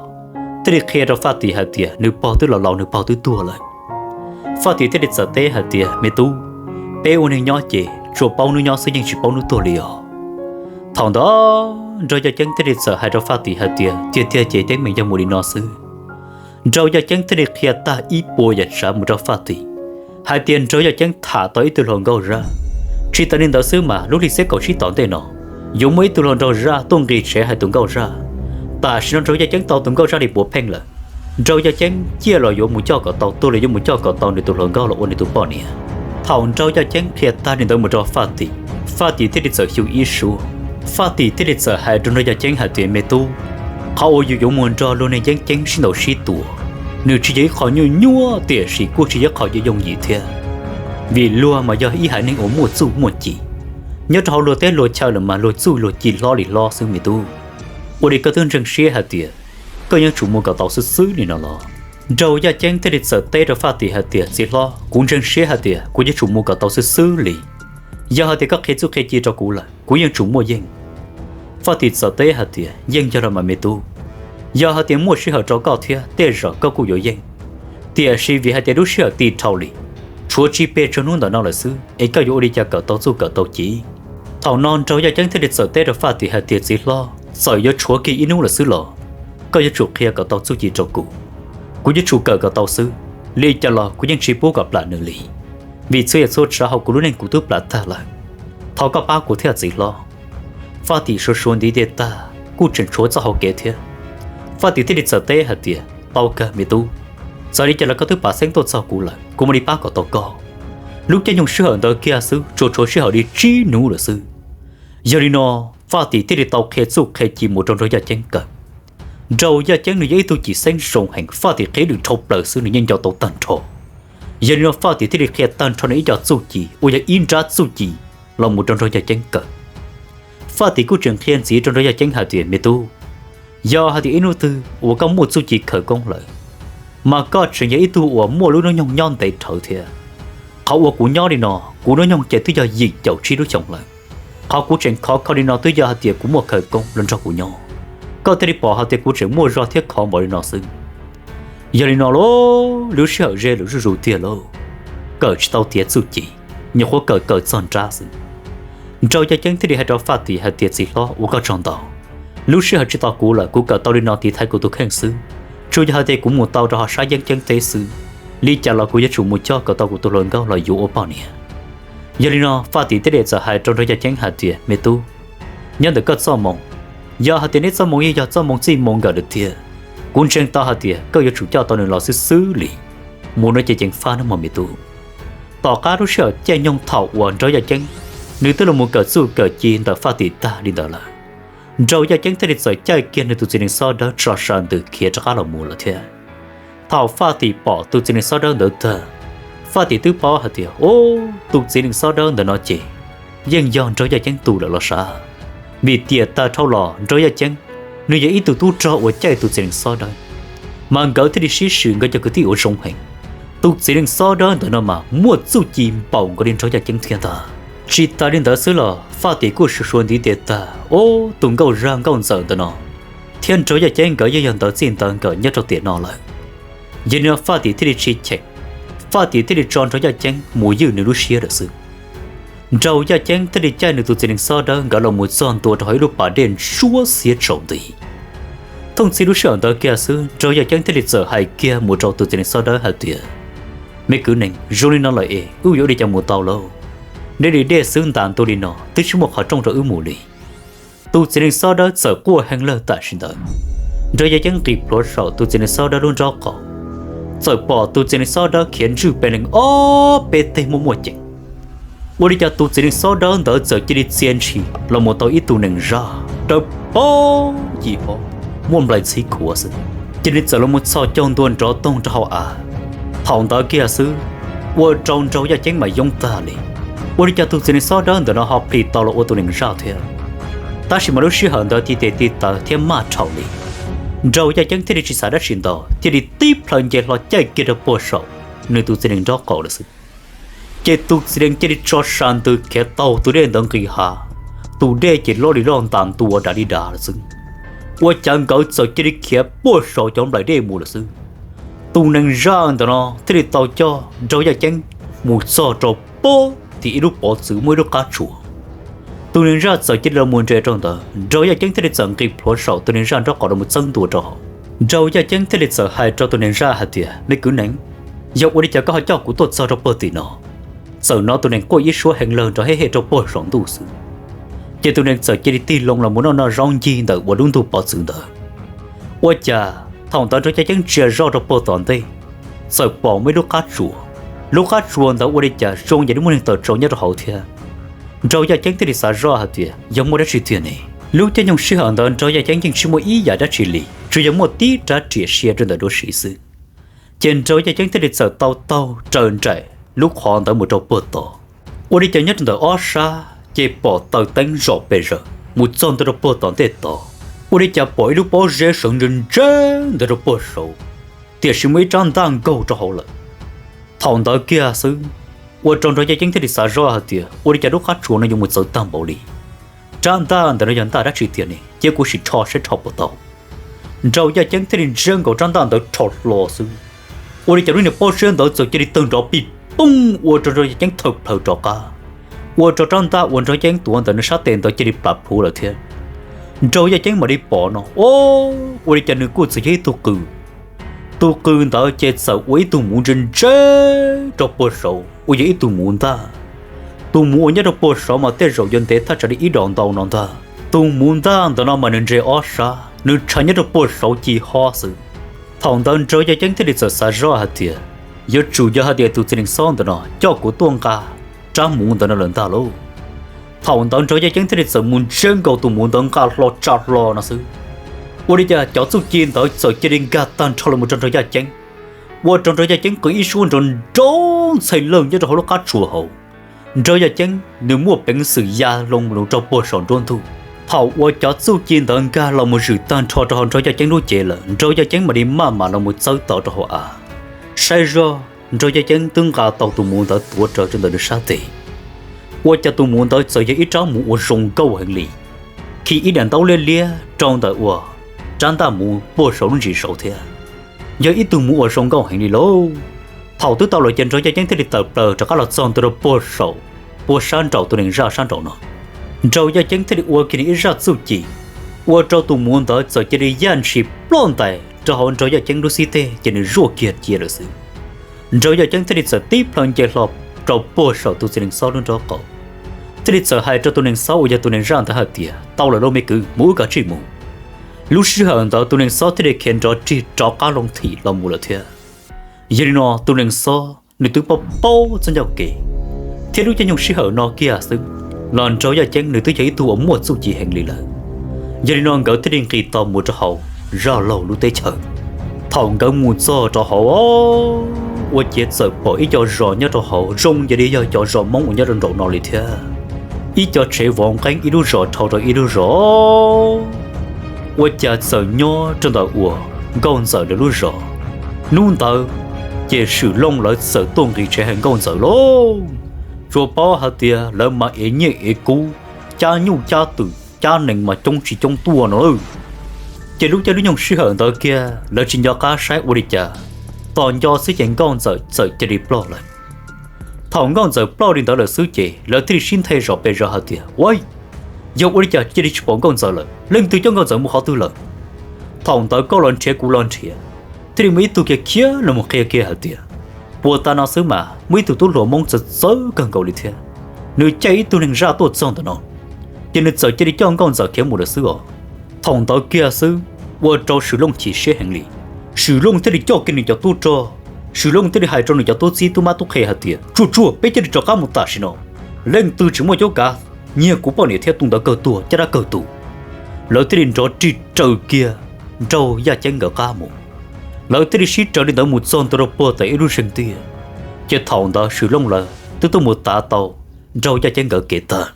thiaj li qhia rau Faj Tim hais tias nws pog twb los laus, nws pog twb tuag lawm. Faj Tim thiaj li txawm teb hais tias, me tub, peb ua neeg nyob ces tsuas paub hnub nyob xwb yeej tsis paub hnub tuag li os. Thaum ntawd Nraug Yaj Ceeb thiaj li txawm hais rau Faj Tim hais tias, tiag tiag ces teeb meem yog mus li no xwb. Nraug Yaj Ceeb thiaj li qhia tag ib puas yam tsav mus rau Faj Tim hais tias Nraug Yaj Ceeb tham tau ib tug hluas nkauj zaj. Tsis tas li ntawd xwb mas lub hli xiab kaum tsib tom ntej no yuav muaj ib tug hluas nraug zaj tuaj nqis tsev hais tus nkauj zaj. Tam sim no Nraug Yaj Ceeb tau tus nkauj zaj li puav pheej lawm. Nraug Yaj Ceeb ciaj los yuav mus coj kom tau, tuag los yuav mus coj kom tau nws tus hluas nkauj los ua nws tus poj niam. Thaum Nraug Yaj Ceeb qhia tag li ntawd mus rau Faj Tim, Faj Tim thiaj li txawm xyu ib suab. Faj Tim thiaj li txawm hais rau Nraug Yaj Ceeb hais tias, me tub, qhov uas yus yuav mus nrog luag neeg yeeb ceeb sib ntaus sib tua, nws tsis yog ib qho nyuaj nyuaj tiam sis kuj tsis yog ib qho yooj yim thiab. Vim luag mas yog ib haiv neeg uas muaj txuj muaj ci, nyob rau hauv luag teb luag chaw lawm mas luag txuj luag ci hlob li hlob xwb me tub. Ua li koj twb ntseeg siab hais tias koj yeej tsum mus kom tau xwb xwb li no los? Nraug Yaj Ceeb thiaj li txawm teb rau Faj Tim hais tias, txiv hlob, kuv ntseeg siab hais tias kuv yuav tsum mus kom tau xwb xwb li. Yog hais tias koj qhia txuj qhia ci rau kuv lawm, kuv yeej tsum muaj yeej. Faj Tim txawm teb hais tias, yeej yog los mas me tub, yog hais tias muaj sij hawm rau koj thiab tej zaum koj kuj yuav yeej. Tiam sis vim hais tias lub sij hawm tsis dhau li, tshuav tsis pes tsawg hnub ntawm no lawm xwb es koj yuav ua li cas kawm tau txuj kawm tau ci? Thaum no Nraug Yaj Ceeb thiaj li txawm teb rau Faj Tim hais tias, txiv hlob, txawm yuav tshuav kiag ib hnub lawm xwb los koj yuav tsum qhia kom tau txuj ci rau kuv. Kuv yuav tsum kawm kom tau xwb, li cas los kuv yeej tsis pub kom plam nws li, vim txhua yam txhua tsav hauv kuv lub neej kuv twb plam tag lawm. Thov koj pab kuv thiab txiv hlob. Faj Tim suav suav ntiv tes tag kuj tseem tshuav txoj hau kev thiab. Faj Tim thiaj li txawm teb hais tias, tau kawg me tub, txawm li cas los koj twb pam xeeb tuaj txog kuv lawm, kuv mam li pab kom tau koj. Lub caij nyoog sij hawm ntawd kiag xwb tsuas tshuav sij hawm li tsib hnub lawm xwb. Yog li no, Faj Tim thiaj li tau qhia txuj qhia ci mus rau Nraug Yaj Ceeb kawm. Nraug Yaj Ceeb nws yog ib tug cim xeeb zoo heev, Faj Tim qhia lwm dhau plaws xwb nws yeej nco tau tag nrho. Yog li no Faj Tim thiaj li qhia tag nrho nws ib co txuj ci uas yog ib nrab txuj ci los mus rau Nraug Yaj Ceeb kawm. Faj Tim kuj tseem qhia ntxiv rau Nraug Yaj Ceeb hais tias, me tub, yog hais tias ib hnub twg uas koj muaj txuj ci khawv koob lawm, mas koj tseem yog ib tug uas muaj lub hnub nyoog nyob ntev dhawv thiab. Qhov uas kuv nyob li no, kuv hnub nyoog ces twb yog yim caum tsib lub xyoos lawm. Qhov kuv tseem khov kho li no twb yog hais tias kuv muaj khawv koob los nrog kuv nyob, koj thiaj li pom hais tias kuv tseem muaj zog thiab khov npaum li no xwb. Yog li no lauj, lub sij hawm ze lawm zuj zus tiag lauj, kawm tsis tau tiav txuj ci, nyuam qhuav kawm kawm txog nrab xwb. Nraug Yaj Ceeb thiaj li hais rau Faj Tim hais tias, txiv hlob, ua koj tsaug ntau. Lub sij hawm tsis tos kuv lawm, kuv kawm tau li no tiv thaiv kuv tus kheej xwb. Tsuas yog hais tias kuv mus tau rau hauv sab yeeb ceeb teb xwb, li cas los kuv yuav tsum mus coj kom tau kuv tus hluas nkauj los yuav ua poj niam. Yog li no Faj Tim thiaj li txawm hais rau Nraug Yaj Ceeb hais tias, me tub, nyob ntawm koj txoj moo, yog hais tias neb txoj moo yeej yog txoj moo txij moo nkawm lawm tiag, kuv ntseeg tau hais tias koj yuav tsum coj tau nws los xwb xwb li. Mus no ces ceev faj nawb mog me tub. Tom qab lub sij hawm caij nyoog thaum uas Nraug Yaj Ceeb nws twb los mus kawm txuj kawm ci ntawm Faj Tim tag li ntawd lawm, Nraug Yaj Ceeb thiaj li txawm caij kiag nws tus txiv nees xob dawb tso sa ntws khiav rov qab los mus lawm thiab. Thaum Faj Tim pom tus txiv nees xob dawb ntawd tag, Faj Tim twb paub hais tias, ub, tus txiv nees xob dawb ntawm no ces yeej yog Nraug Yaj Ceeb tus lawm los sav. Vim tiam tag dhau los Nraug Yaj Ceeb nws yog ib tug tub rog uas caij tus txiv nees xob dawb, mas nkawd thiaj li sib swm nkawd cov kwv tij uas zoo heev. Tus txiv nees xob dawb ntawm no mas muaj txuj ci npaum nkaus li Nraug Yaj Ceeb thiab ntag. Tsis tas li ntawd xwb los Faj Tim kuj suav suav ntiv tes tag, ub, tus nkauj zaj nkauj ntxawm ntawm no thiab Nraug Yaj Ceeb nkawd yeej yog ntawv txij ntawv nkawm nyob rau tiam no lawm. Yog li no Faj Tim thiaj li tsis cheem, Faj Tim thiaj li tso Nraug Yaj Ceeb mus ywj nws lub siab lawm xwb. Nraug Yaj Ceeb thiaj li caij nws tus txiv nees xob dawb nkawd los mus txog ntua rau hauv ib lub pas dej ntsuab xiab tsaus nti. Thooj txhij lub sij hawm ntawd kiag xwb Nraug Yaj Ceeb thiaj li txawm hais kiag mus rau tus txiv nees xob dawb hais tias, me kwv nees, zoo li no lawm es wb yuav ua li cas mus tau lauj? Neb li dej xwb ntas ntua li no twb tsis muaj qhov rooj rau wb mus li. Tus txiv nees xob dawb txawm quaj heev lawg tam sim ntawd. Nraug Yaj Ceeb nqis plhuav saum tus txiv nees xob dawb lub nraub qaum, txawm pom tus txiv nees xob dawb khiav ntswj pes lees ob peb teg muaj muaj ceem. Ua li cas tus txiv nees xob dawb ntawd txawm cia li txia ntshis los mus tau ib tug nees zaj dawb paug yim paug, muaj nplais ntxhib khuav xwb, cia li txawm los mus txhos caug ntua nrov toog rau hauv av. Thaum ntawd kiag xwb, ua rau Nraug Yaj Ceeb mas yoob tag li. Ua li cas tus txiv nees xob dawb ntawm no ho plis tau los ua tus nees zaj thiab? Tab sis mas lub sij hawm ntawd tiv tes tiv taw thiab maj dhau li, Nraug Yaj Ceeb thiaj li tsis xav dab tsi ntau, cia li tib plhaw nce hlo caij kiag rau puag saum nws tus txiv nees nraub qaum lawm xwb. Ces tus txiv nees cia li tso sa ntws khiav taug tus dej ntawd nqis hav, tus dej ces loj li loj ntas ntua dav li dav lawm xwb. Ua cas nkawd txawm cia li khiav puag saum cov nplaim dej mus lawm xwb. Tus nees zaj ntawm no thiaj li tau coj Nraug Yaj Ceeb mus txog rau puag tim ib lub pov txwv muaj ib lub qab tsuas. Tus nees zaj txawm cia li los mus nres rau ntawd, Nraug Yaj Ceeb thiaj li txawm nqis plhuav saum tus nees zaj nraub qaum los mus txawb ntua rau hauv. Nraug Yaj Ceeb thiaj li txawm hais rau tus nees zaj hais tias, me kwv nees, yog ua li cas koj ho coj kuv tuaj txog rau puag tim no? Txawm hnov tus nees quaj ib suab heev lawg nrov hej hej rau puag saum ntuj xwb. Ces tus nees txawm cia li tig loo los mus noj noj zaub ncig ntawm uas lub ntug pov txwv ntawd. Ua cas thaum ntawd Nraug Yaj Ceeb ntsia zoj rau puag tom ntej, txawm pom muaj ib lub qab tsuas. Lub qab tsuas ntawd ua li cas zoo yam li muaj neeg tawm tsau nyob rau hauv thiab. Nraug Yaj Ceeb thiaj li xav zoj hais tias yog muaj dab tsi tiag ne. Lub caij nyoog sij hawm ntawd Nraug Yaj Ceeb yeej tsis muaj ib yam dab tsi li, tsuas yog muaj tib rab riam sia rau ntawm duav siv xwb. Ces Nraug Yaj Ceeb thiaj li txawm tau taug raws nraim lub qhov ntawd mus rau puag tod. Ua li cas nyob rau ntawm ob sab ces pom taws teeb zom pes zaws mus txog ntua rau puag tom ntej tod. Ua li cas pom ib lub pob zeb sawv ntsees ntsees ntawd rau puag saud, tiam sis muaj ib rab ntaj nkaug rau hauv lawm. Thaum ntawd kiag xwb, ua rau Nraug Yaj Ceeb thiaj li xav zoj hais tias ua li cas lub qab tsuas no yuav mus txawv tag npaum li. Rab ntaj ntawm no yog ntaj dab tsi tiag ne, cia kuv sim rho saib rho puas tau. Nraug Yaj Ceeb thiaj li ntsiab nkaus rab ntaj ntawd rho hlo xwb, ua li cas lub niag pob zeb ntawd txawm cia li tawg nrov pij pooj ua rau Nraug Yaj Ceeb thawm plaws rov qab, ua rau rab ntaj uas Nraug Yaj Ceeb tuav ntawm nws sab tes ntawd cia li plam plhuav lawm thiab. Nraug Yaj Ceeb mam li pom no, o, ua li cas nws kuj txawm yog ib tug qws. Tus qws ntawd ces txawm ua ib tug muv ntse ntse rau puag saud uas yog ib tug muv ntaj. Tus muv uas nyob rau puag saud mas tej zaum yuav ntev thaj tsam li ib dos ntau no ntag. Tus muv ntaj ntawm no mas nws ntse ob sab, nws tshav nyob rau puag saud ci hob xwb. Thaum ntawd Nraug Yaj Ceeb thiaj li txawm xav zoj hais tias yuav tsum yog hais tias tus txiv nees xob ntawm no coj kuv tuaj nqa rab muv ntawm no lawm ntag lauj. Thaum ntawd Nraug Yaj Ceeb thiaj li txawm mus ntsiab nkaus tus muv ntawd nqa hlo tsa hlo no xwb, ua li cas cov txuj ci ntawd txawm cia li nkag tag nrho los mus rau Nraug Yaj Ceeb, ua rau Nraug Yaj Ceeb qw ib suab nrov nrov ntxhais lawg nyob rau hauv lub qab tsuas hauv. Nraug Yaj Ceeb nws muaj peev xwm ya loo lus rau puag saum nruab ntug. Thaum uas cov txuj ci ntawd nkag los mus zwm tag nrho rau hauv Nraug Yaj Ceeb lub cev lawm, Nraug Yaj Ceeb mam li maj mam los mus txawb tau rau hauv av. Saib zoj, Nraug Yaj Ceeb twb nqa tau tus muv ntawd tuav rawv rau ntawm nws sab tes. Ua cas tus muv ntawd txawm yog ib rab muv uas zoo nkauj heev li, khi ib daim ntaub liab liab rau ntawm uas rab ntaj muv puag saum lub ntsis saud thiab. Yog ib tug muv uas zoo nkauj heev li lauj. Thaum twb tau los ces Nraug Yaj Ceeb thiaj li tawm plaws rov qab los txog ntua rau puag saum, puag sab nraum tus neeg zaj sab nraum no. Nraug Yaj Ceeb thiaj li ua kiag nws ib zaj txuj ci, ua rau tus muv ntawd txawm cia li yaj ntshis ploj ntais rau hauv Nraug Yaj Ceeb lub xib teg ces nws zuaj kiag cia lawm xwb. Nraug Yaj Ceeb thiaj li txawm tib plhaw nce hlo rau puag saum tus txiv nees xob lub nraub qaum, thiaj li txawm hais rau tus neeg xob uas yog tus neeg zaj ntawd hais tias, tau lawm lauj me kwv, mus wb kav tsij mus. Lub sij hawm ntawd tus neeg xob thiaj li khiav nrov rig rov qab loo thim los mus lawm thiab. Yog li no tus neeg xob nws twb paub paub txoj ncauj kev, thiab lub caij nyoog sij hawm no kiag xwb los Nraug Yaj Ceeb nws twb yog ib tug uas muaj txuj ci heev li lawm. Yog li no nkawd thiaj li nqis tau mus rau hauv zaj laug lub teb chaws. Thaum nkawd mus txog rau hauv, ua ciav txawm pom ib co zos nyob rau hauv zoo yog li yog cov zos Hmoob uas nyob rau nraum no li thiab. Ib co tsev vov nqeeb ib lub zos dhau rau ib lub zos, ua cas txawm nyob rau ntawm uas Nkauj Ntxawm lawv lub zos. Hnub ntawd ces Swm Looj lawv txawm tuaj nqis tsev hais Nkauj Ntxawm lauj. Tsuas paub hais tias lawv mas ev nyiaj ev kub, cab nyuj cab twm cab nees mas coob tsis coob tuaj no lawm. Ces lub caij lub nyoog sij hawm ntawd kiag lawv tsis nco qab saib ua li cas, tos nco xwb ces Nkauj Ntxawm txawm cia li ploj lawm. Thaum Nkauj Ntxawm ploj li ntawd lawm xwb ces lawv thiaj li sib nthe zom pes zos hais tias, ua, yog ua li cas cia li tsis pom Nkauj Ntxawm lawm, leej twg coj Nkauj Ntxawm mus qhov twg lawm? Thaum ntawd koj los nrhiav kuv los nrhiav, thiaj li muaj ib tug kiag khiav los mus qhia kiag hais tias, puag ta no xwb mas muaj ib tug tub hluas Hmoob txawv txawv kawg nkaus li thiab, nws caij ib tug neeg zaj tuaj txog ntawm no, ces nws txawm cia li coj Nkauj Ntxawm khiav mus lawm xwb os. Thaum ntawd kiag xwb, ua rau Swm Looj chim siab heev li. Swm Looj thiaj li coj kiag nws cov tub rog, Swm Looj thiaj li hais rau nws cov tub txib tub mab tub qhe hais tias, tsuag tsuag peb cia li rov qab mus tam sim no, leej twg tsis muaj cuab kav nyiag kuv poj niam thiab tus ntawd kawg tuag caj dab kawg tus. Lawv thiaj li nrov rig raws kiag Nraug Yaj Ceeb nkawd qab mus. Lawv thiaj li sib raws li ntawd mus txog ntua rau puag tom ib lub zeeg tiag, ces thaum ntawd Swm Looj lawv twb tuaj mus tav tau Nraug Yaj Ceeb nkawd kev tag.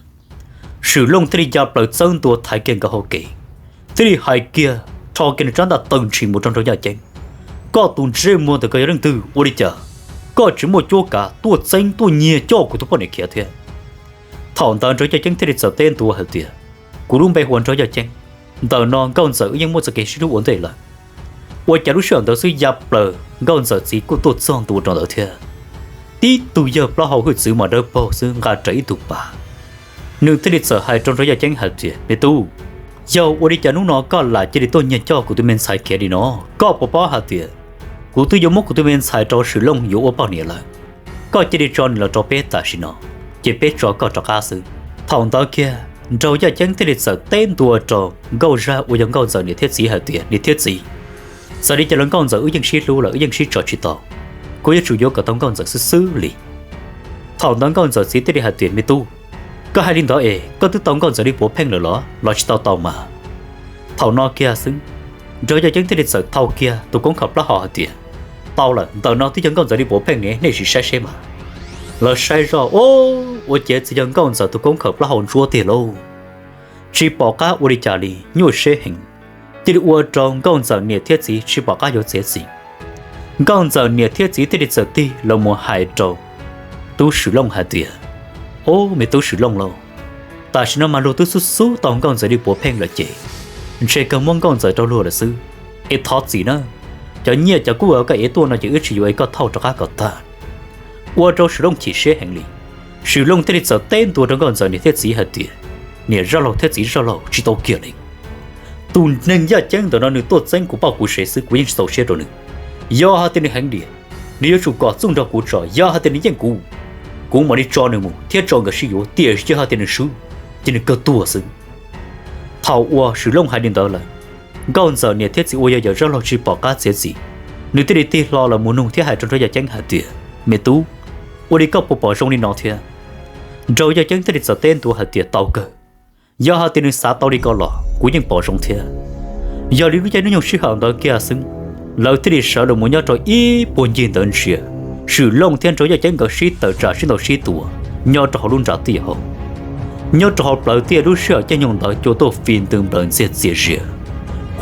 Swm Looj thiaj li ya plaws txawb ntua thaiv kiag nkawd hauv kev, thiaj li hais kiag, rho kiag nws rab ntaj taw ntshis mus rau Nraug Yaj Ceeb, koj tus ntsej muag ntawm koj yog leej twg ua li cas, koj tsis muaj cuab kav tuaj txeeb tuaj nyiag coj kuv tus poj niam khiav thiab? Thaum ntawd Nraug Yaj Ceeb thiaj li txawm teb ntua hais tias, kuv lub npe hu ua Nraug Yaj Ceeb, ntawm no Nkauj Ntxawm wb yeej muaj txoj kev sib hlub ua ntej lawm. Ua cas lub sij hawm ntawd xwb ya plaws Nkauj Ntxawm txiv kuj tuaj txog ntua rau ntawd thiab. Tib tug yawg plaub hau hwj txwv mas dawb paug xwb nqa rawv ib tug pas. Nws thiaj li txawm hais rau Nraug Yaj Ceeb hais tias, me tub, yog ua li cas hnub no koj lam cia li tuaj nyiag coj kuv tus me ntxhais khiav li no? Koj puas paub hais tias kuv twb yuav muab kuv tus me ntxhais rau Swm Looj yuav ua poj niam lawm? Koj cia li tso nws los rau peb tam sim no, ces peb tso koj rov qab xwb. Thaum ntawd kiag Nraug Yaj Ceeb thiaj li txawm teb ntua rau Nkauj Zaj uas yog Nkauj Ntxawm niam thiab txiv hais tias, niam thiab txiv, txawm li cas los Nkauj Ntxawm wb yeej sib hlub lawm, wb yeej sib tso tsis tau, kuv yuav tsum yuav kom tau Nkauj Ntxawm xwb xwb li. Thaum ntawd Nkauj Ntxawm txiv thiaj li hais tias, me tub, koj hais li ntawd es koj twb tau Nkauj Ntxawm li puav pheej lawm los los tsis tau tau mas? Thaum no kiag xwb, Nraug Yaj Ceeb thiaj li txawm thau kiag tus koob khaws plaub hau hais tias, tau lawm, ntawm no twb yog Nkauj Ntxawm li puav pheej ne, nej sim saib seb mas. Lawv saib zoj, o, ua ciav txawm yog Nkauj Ntxawm tus koob khaws plaub hau ntsuab tiag lauj. Tsis pom qab ua li cas li, nyuaj siab heev. cia li ua rau Nkauj Ntxawm niam thiab txiv tsis pom qab yuav txiav txim. Nkauj Ntxawm niam thiab txiv thiaj li txawm tig los mus hais rau tub Swm Looj hais tias, Ub, me tub Swm Looj lauj, tam sim no mas luag twb xub xub tau Nkauj Ntxawm li puav pheej lawm ces ntshe kawg muab Nkauj Ntxawm rau luag lawm xwb, es thov txim na. Cov nyiaj cov kub uas koj ev tuaj no ces wb tsis yuav es koj thauj rov qab kom tag. Ua rau Swm Looj chim siab heev li. Swm Looj thiaj li txawm teb ntua rau Nkauj Ntxawm niam thiab txiv hais tias, Niam zaj laug thiab txiv zaj laug, tsis tau kiag li. Tus neeg yaj ceeb ntawm no nws tuaj txeeb kuv poj kuv sev xwb, kuv yeej tsis txaus siab rau nws. Yog hais tias nws heev tiag, nws yuav tsum kom txuj nrog kuv tso. Yog hais tias nws yeej kuv, kuv mam li tso nws mus thiab tso nkawd sib yuav, tiam sis yog hais tias nws swb, ces nws kawg tuag xwb. Thaum uas Swm Looj hais li ntawd lawm, Nkauj Ntxawm niam thiab txiv uas yog yawm zaj laug tsis pom qab txiav txim, nws thiaj li tig hlo los mus nug thiab hais rau nraug yaj ceeb hais tias, Me tub, ua li koj puas pom zoo li no thiab? Nraug yaj ceeb thiaj li txawm teb ntua hais tias, Tau kawg. Yog hais tias nws xav tau li ko los kuv yeej pom zoo thiab. Yog li lub caij nyoog sij hawm ntawd kiag xwb, lawv thiaj li sawv los mus nyob rau ib puag ncig ntawd ntsia Swm Looj thiab nraug yaj ceeb nkawd sib tawm tsam sib ntaus sib tua nyob rau hauv lub nra tiaj hauv. Nyob rau hauv plawv tiaj lub sij hawm caij nyoog ntawd cua tuaj fi ntws nplawm ntxiag txias zias,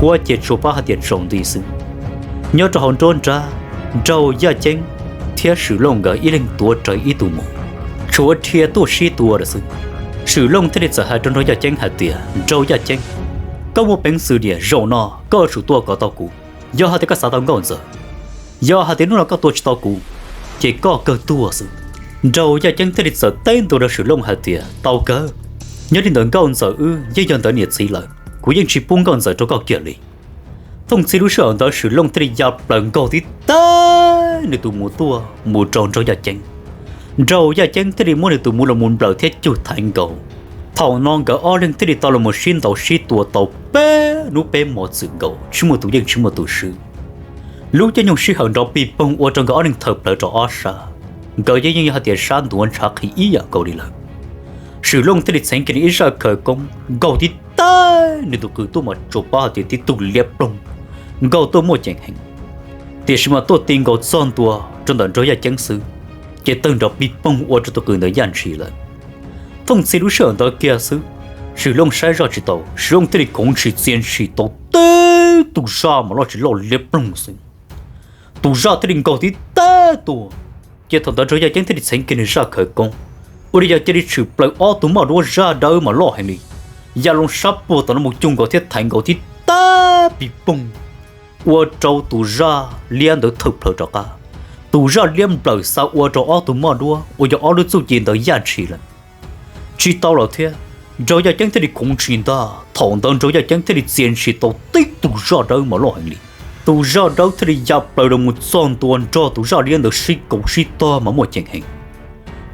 huab ces tsuas paub hais tias tsaus nti xwb. Nyob rau hauv nruab nrab, nraug yaj ceeb thiab Swm Looj nkawd ib leeg tuav rawv ib tug mus, tshuav dhia tuaj sib tua lawm xwb. Swm Looj thiaj li txawm hais rau nraug yaj ceeb hais tias, Nraug yaj ceeb, koj muaj peev xwm tiag, zaum no koj yuav tsum tua kom tau kuv. Yog hais tias koj xav tau Nkauj Ntxawm, yog hais tias hnub no koj tua tsis tau kuv, ces koj kawg tuag xwb. Nraug yaj ceeb thiaj li txawm teb ntua rau Swm Looj hais tias, Tau kawg, nyob li ntawm Nkauj Ntxawm wb yeej yog ntawv niam txiv lawm, kuv yeej tsis pub Nkauj Ntxawm rau koj kiag li. Thooj txhij lub sij hawm ntawd Swm Looj thiaj li ya plaws nkaug tib teg nws tus mus tuaj mus rau nraug yaj ceeb. Nraug yaj ceeb thiaj li muab nws tus mus los mus nplawm thiab cug thaiv nkaus. Thaum no nkawd ob leeg thiaj li tau los mus sib ntaus sib tua tau peb hnub peb hmo txwm nkaus, tsis muaj tus yeej tsis muaj tus swb. Lub caij nyoog sij hawm nrov pig poog ua rau nkawd ob leeg thawm plawv rau ob sab, nkawd yeej yeej yog hais tias sab ntuav ntshav qhi ib yam nkaus li lawm. Swm Looj thiaj li txheev kiag nws ib zaj khawv koob nkaug tib teg nws tus qws tuaj mas tsuas paub hais tias tib tug liab ploog nkaug tuaj muaj ceem heev, tiam sis mas tuaj ti nkaus txog ntua rau ntawm nraug yaj ceeb xwb, ces tawg nrov pig poog ua rau tus qws ntawd yaj ntshis lawm. Thooj txhij lub sij hawm ntawd kiag xwb, Swm Looj saib zoj tsis tau, Swm Looj thiaj li khoov ntshis txia ntshis tau tib tug zaj mas loj tsis loj liab ploog xwb. Tus zaj thiaj li nkaug tib teg tuaj, ces thaum ntawd nraug yaj ceeb thiaj li txheev kiag nws zaj khawv koob, ua li yog cia li tshwm plaws ob tug moj duab zaj dawb mas loj heev li, ya loo sab puag tom no mus cug nkaus thiab thaiv nkaus tib teg pig poog, ua rau tus zaj liab ntawd thawm plawv rov qab. Tus zaj liab nplawm xa ua rau ob tug moj duab uas yog ob lub txuj ci ntawd yaj ntshis lawm. Tsis tau lawm thiab, nraug yaj ceeb thiaj li khoov ntshis ntag. Thaum ntawd nraug yaj ceeb thiaj li txia ntshis tau tib tug zaj dawb mas loj heev li. Tus zaj dawb thiaj li ya plaws los mus txog ntua nrog tus zaj liab ntawd sib kaum sib tog mas muaj ceem heev.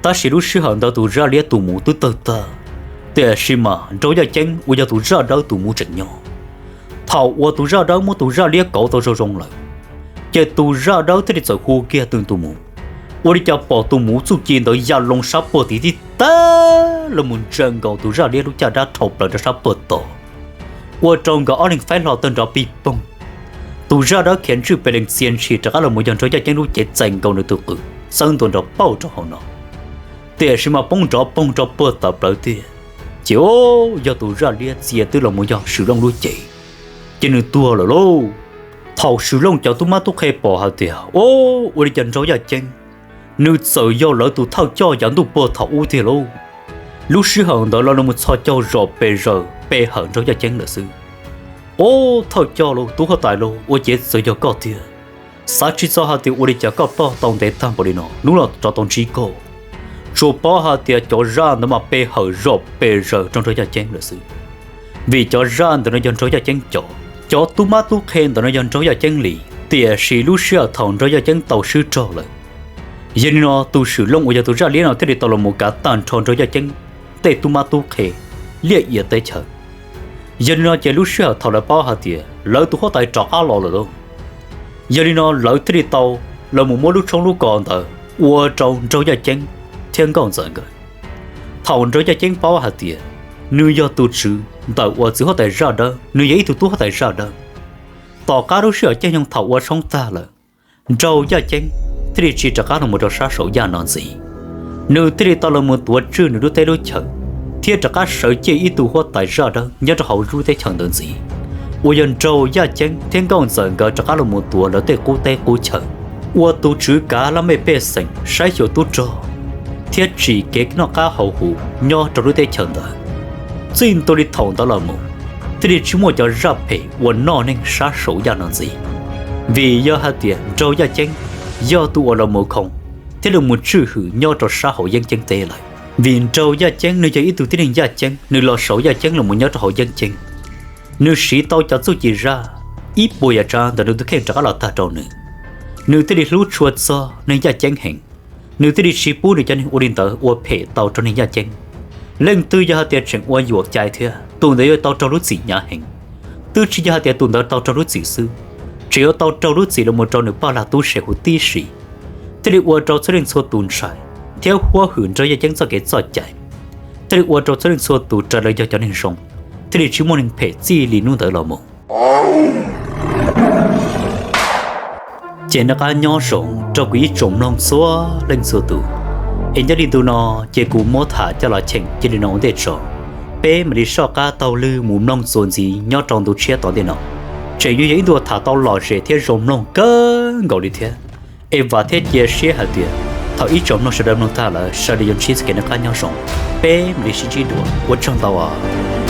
Tab sis lub sij hawm ntawd tus zaj liab tus mus twb tawg tag, tiam sis mas nraug yaj ceeb uas yog tus zaj dawb tus mus tseem nyob. Thaum uas tus zaj dawb muab tus zaj liab kauv tau zoo zoo lawm, ces tus zaj dawb thiaj li txawm hu kiag tus tus mus, ua li cas pom tus mus txuj ci ntawd ya loo sab puag tim tib teg los mus ntsia nkaus tus zaj liab lub caj dab dhau plaws rau sab puag tod, ua rau nkawd ob leeg faib hlo tawg nrov pig poog. Tus zaj dawb khiav ntswj pes lees txia ntshis rov qab los mus yog nraug yaj ceeb lub cev txais nkaus nws tus qws txawb ntua nrov pauj rau hauv no, tiam sis mas poob nrov poog rau puag tawm plawv tiag. Ces o, yog tus zaj liab txia twb los mus yog Swm Looj lub cev, ces nws tuag lawm lauj. Thaum Swm Looj cov tub mab tub qhe pom hais tias, o, ua li cas nraug yaj ceeb, nws txawm yog lawv tus thawj coj yav ntuj puag thaum ub tiag lauj. Lub sij hawm ntawd lawv los mus txhos caug zom pes zaws pe hawm nraug yaj ceeb lawm xwb. O, thawj coj lauj, tub huab tais lauj, ua ciav txawm yog koj tiag. Xav tsis txog hais tias ua li cas koj ploj tau ntev tag npaum li no, hnub no rov tau ntsib koj. Tsuas paub hais tias cov zaj ntawd mas pe hawm zom pes zaws rau nraug yaj ceeb lawm xwb. Vim cov zaj ntawm no yog nraug yaj ceeb cov, cov tub mab tub qhe ntawm no yog nraug yaj ceeb li, tiam sis lub sij hawm thaum nraug yaj ceeb tau swb rog lawm, yog li no tus Swm Looj uas yog tus zaj liab no thiaj li tau los mus kav tag nrho nraug yaj ceeb tej tub mab tub qhe liaj ia teb chaws. Yog li no ces lub sij hawm thaum lawv paub hais tias lawv tus huab tais rov qab los lawm lauj, yog li no lawv thiaj li tau los mus muab lub tshoob lub kos ntawd ua rau nraug yaj ceeb thiab nkauj ntxawm nkawd. Thaum nraug yaj ceeb paub hais tias nws yog tus tswv ntawm uas txiv huab tais zaj dawb, nws yog ib tug tub huab tais zaj dawb, tom qab lub sij hawm caij nyoog thaum ua tshoob tag lawm, nraug yaj ceeb thiaj li tsis rov qab los mus rau sab saum yaj no ntxiv. Nws thiaj li tau los mus tuav tswj nws lub teb lub chaws, thiab rov qab sawv ciaj ib tug huab tais zaj dawb nyob rau hauv lub teb chaws ntawd ntxiv, uas yog nraug Yaj Ceeb thiab Nkauj Ntxawm nkawd rov qab los mus tuav lawv tej qub teb qub chaw, ua tus tswv kav laj mej pej xeem saib xyuas tub rog thiab tsim kev noj qab haus huv nyob rau lub teb chaws ntawd. Txij ntua li thaum ntawd los mus, thiaj li tsis muaj cov zaj phem uas noj neeg sab saum yaj no ntxiv, vim yog hais tias nraug Yaj Ceeb yog tus uas los mus khoo thiab los mus tswj hwm nyob rau sab hauv Yeeb Ceeb teb lawm. Vim nraug Yaj Ceeb nws yog ib tug tib neeg Yaj Ceeb, nws los saum Yaj Ceeb los mus nyob rau hauv Yeeb Ceeb, nws siv tau cov txuj ci zaj ib puas yam tsav ntawm nws tus kheej rov qab los tag rau nws. Nws thiaj li hlub tshua txog neeg Yaj Ceeb heev, nws thiaj li tsis pub nws cov neeg ua li ntawd ua phem tau rau neeg Yaj Ceeb. Leej twg yog hais tias tseem ua yuam cai thiab, tus ntawd yuav tau raug lub txim hnyav heev. Twb tsis yog hais tias tus ntawd tau raug lub txim xwb, tseem yuav tau raug lub txim los mus rau nws paj lag tub se huv tib si, thiaj li ua rau txhua leej txhua tus ntshai thiab huab hwm nraug Yaj Ceeb txoj kev txoj cai, thiaj li ua rau txhua leej txhua tus raws li yog cov neeg zoo, thiaj li tsis muaj neeg phem txij li hnub ntawd los mus. Ces nej qab nyob zoo rau kuv ib tsoom mloog txhua leej txhua tus, es nyob li ntu no ces kuv muab tham coj los cheem cia li no ua ntej tso. Peb mam li soj qab taug lw mus mloog txuas ntxiv nyob rau ntu tshiab tom ntej no, tseem yuav yog ib ntu tham tau lom zem thiab zoo mloog kawg nkaus li thiab. Es vam thiab cia siab hais tias thaum ib tsoom mloog sawv daws mloog tag lawm sawv daws yuav ntsib txoj kev noj qab nyob zoo. Peb mam li sib ntsib dua, ua tsaug ntau os.